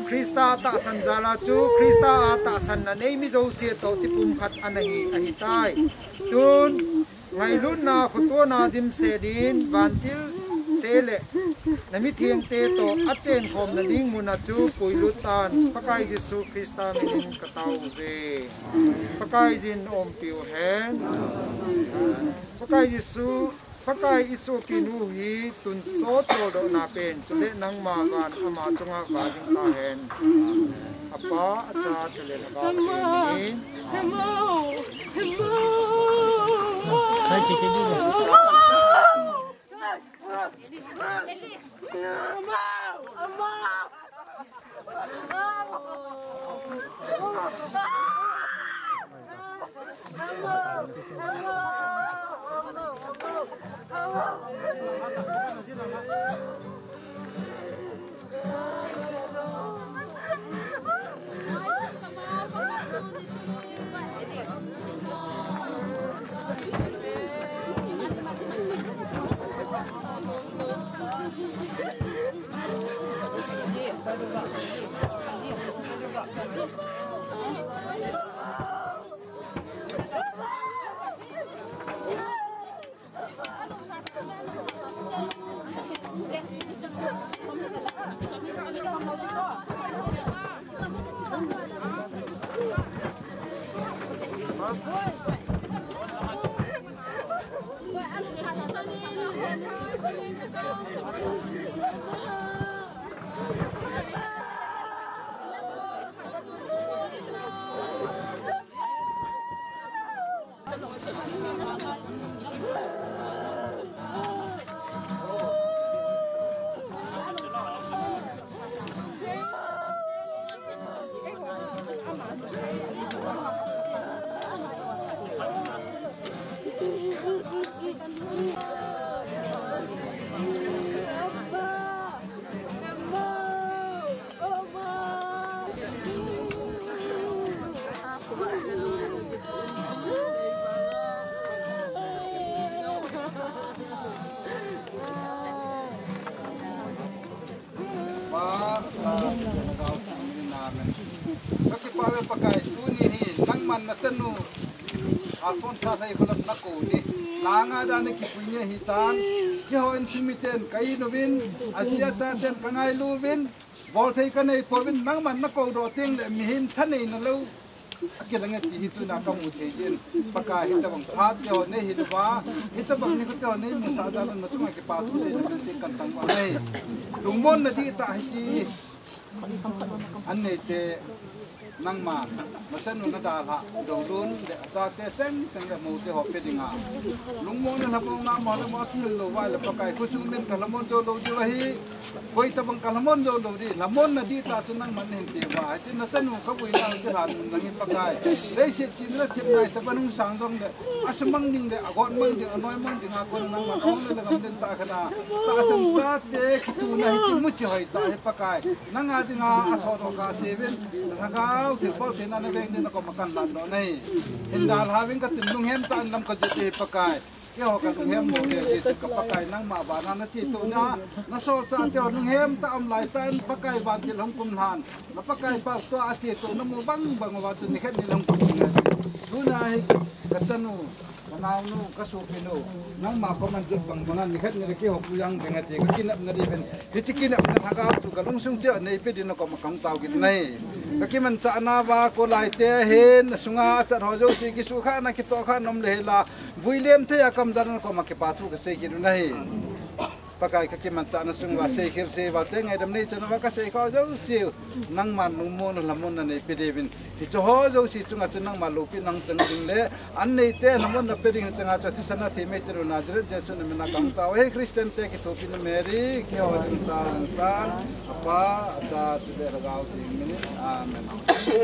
Christa tahsan jal a chu, Christa a tahsanna nei mi jouse toh tipum khat ana hi, ahitai. Tun, ngailutna, khotona dimset in, vantil te le na mithengte toh achenkhomna ding mun a chu puilut tan, Pakai Jesu Christa minin ka tao uve. Pakai jin umpiu hen. Pakai Jesu, Pakai i sopi u hi tunsot choldohna pen, chule nangma van ama chunga va jing tahen. Apa, Acha, chule Anaompa Pathen min in. Pa, Cha, Lhagao Theng min in, amen. Ka kipah uve Pakai, tuni hi nangman nachanu Alphonsa Leikholam nakou ni. Langa dan a kipui ni ahitan. Keiho insung miten ka in uvin, aji achaten ka ngailu uvin, bolthei ka neipouvin, nangman nakou doh teng le mihem thaneina lou akilang e ti hi tuna kamu thei jin. Pakai, hitabang phat teho nei hiluva, hitabang nikho teho nei musah jal un nachunga kipathu seina kanei, kan tangvah e. Lungmonna dihtah hiti. An neite nangman nachanu nadalhah Doulun le achate chengcheng le moute ho pe dinga, lungmonna lhamonna mo le mo akihil lou uva le Pakai, khuchun min kalhamon jou lou diu ahi. Koitabang kalhamon jou lou ding, lhamonna dihtah chu nangman nahin pe uva. Hiche nachanu kavui nau chu lhan mun nangin Pakai, leiset china thip ngai tah ban hung sang jongle, asumang ding le agot mang ding, anoi mang dinga kon nangman ahung le le ngam den tah khat a, tahsan chate kituna hiche muchi hoitah hi Pakai, nanga dinga athodoh kaseuvin, Lhagao thilbol theina naveng ding nakoma kan lhandoh nahi. Hin dalha uvin katin, lunghem tah in lam kajot e Pakai. Keiho kalunghem lou le, Jesu ka Pakai, nangma vana nachetohna, nasolchah teho lunghem tah a um laitah in Pakai vantil hung kumlhan, na Pakai pao tua achetohna mu bang bang uva chu nikhat nile hung kum ding ahi. Tuna hi kachanu, kanaonu, kasopinu, nangma koman jot bang banga nikhat nile keiho pu jeng ding ati, kakinepna diuvin. Hiche kinepna lhagao chu kalungsung cheh a neipe ding nakoma kahung tao kit nahi. Kakimanchah nauva, kolaite hin nasunga achat ho jouse kisukhahna kitohkhahna um le hila, vuilem thei a kamjal a nakoma kipathu kasei kit u nahi. Pakai, kakimanchahna sung uva seikhel seival te ngaidam neichan uva kasei kha jouse u nangman lungmonna lhamonna neipe diuvin, hiche ho jouse chunga chu nangma loupina hung chang ding le an neite lhamonna pe ding chunga chu athisan a thei meichanu Nazareth Jesu namin a kahung tao e. Christian te kithopina Mary, keiho ding tao jong chan, Apa, Acha, chule Lhagao Theng min in. Amen.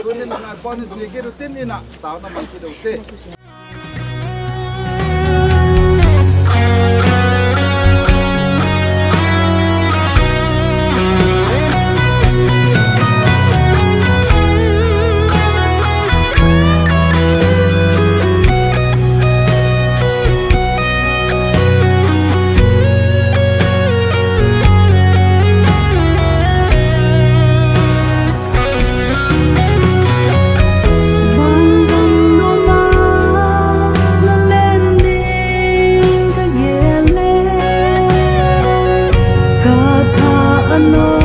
Tunin nangma pon hin che kit utin, ina taona mang kit ute. Vangam noma nalen ding kagel e, katha anom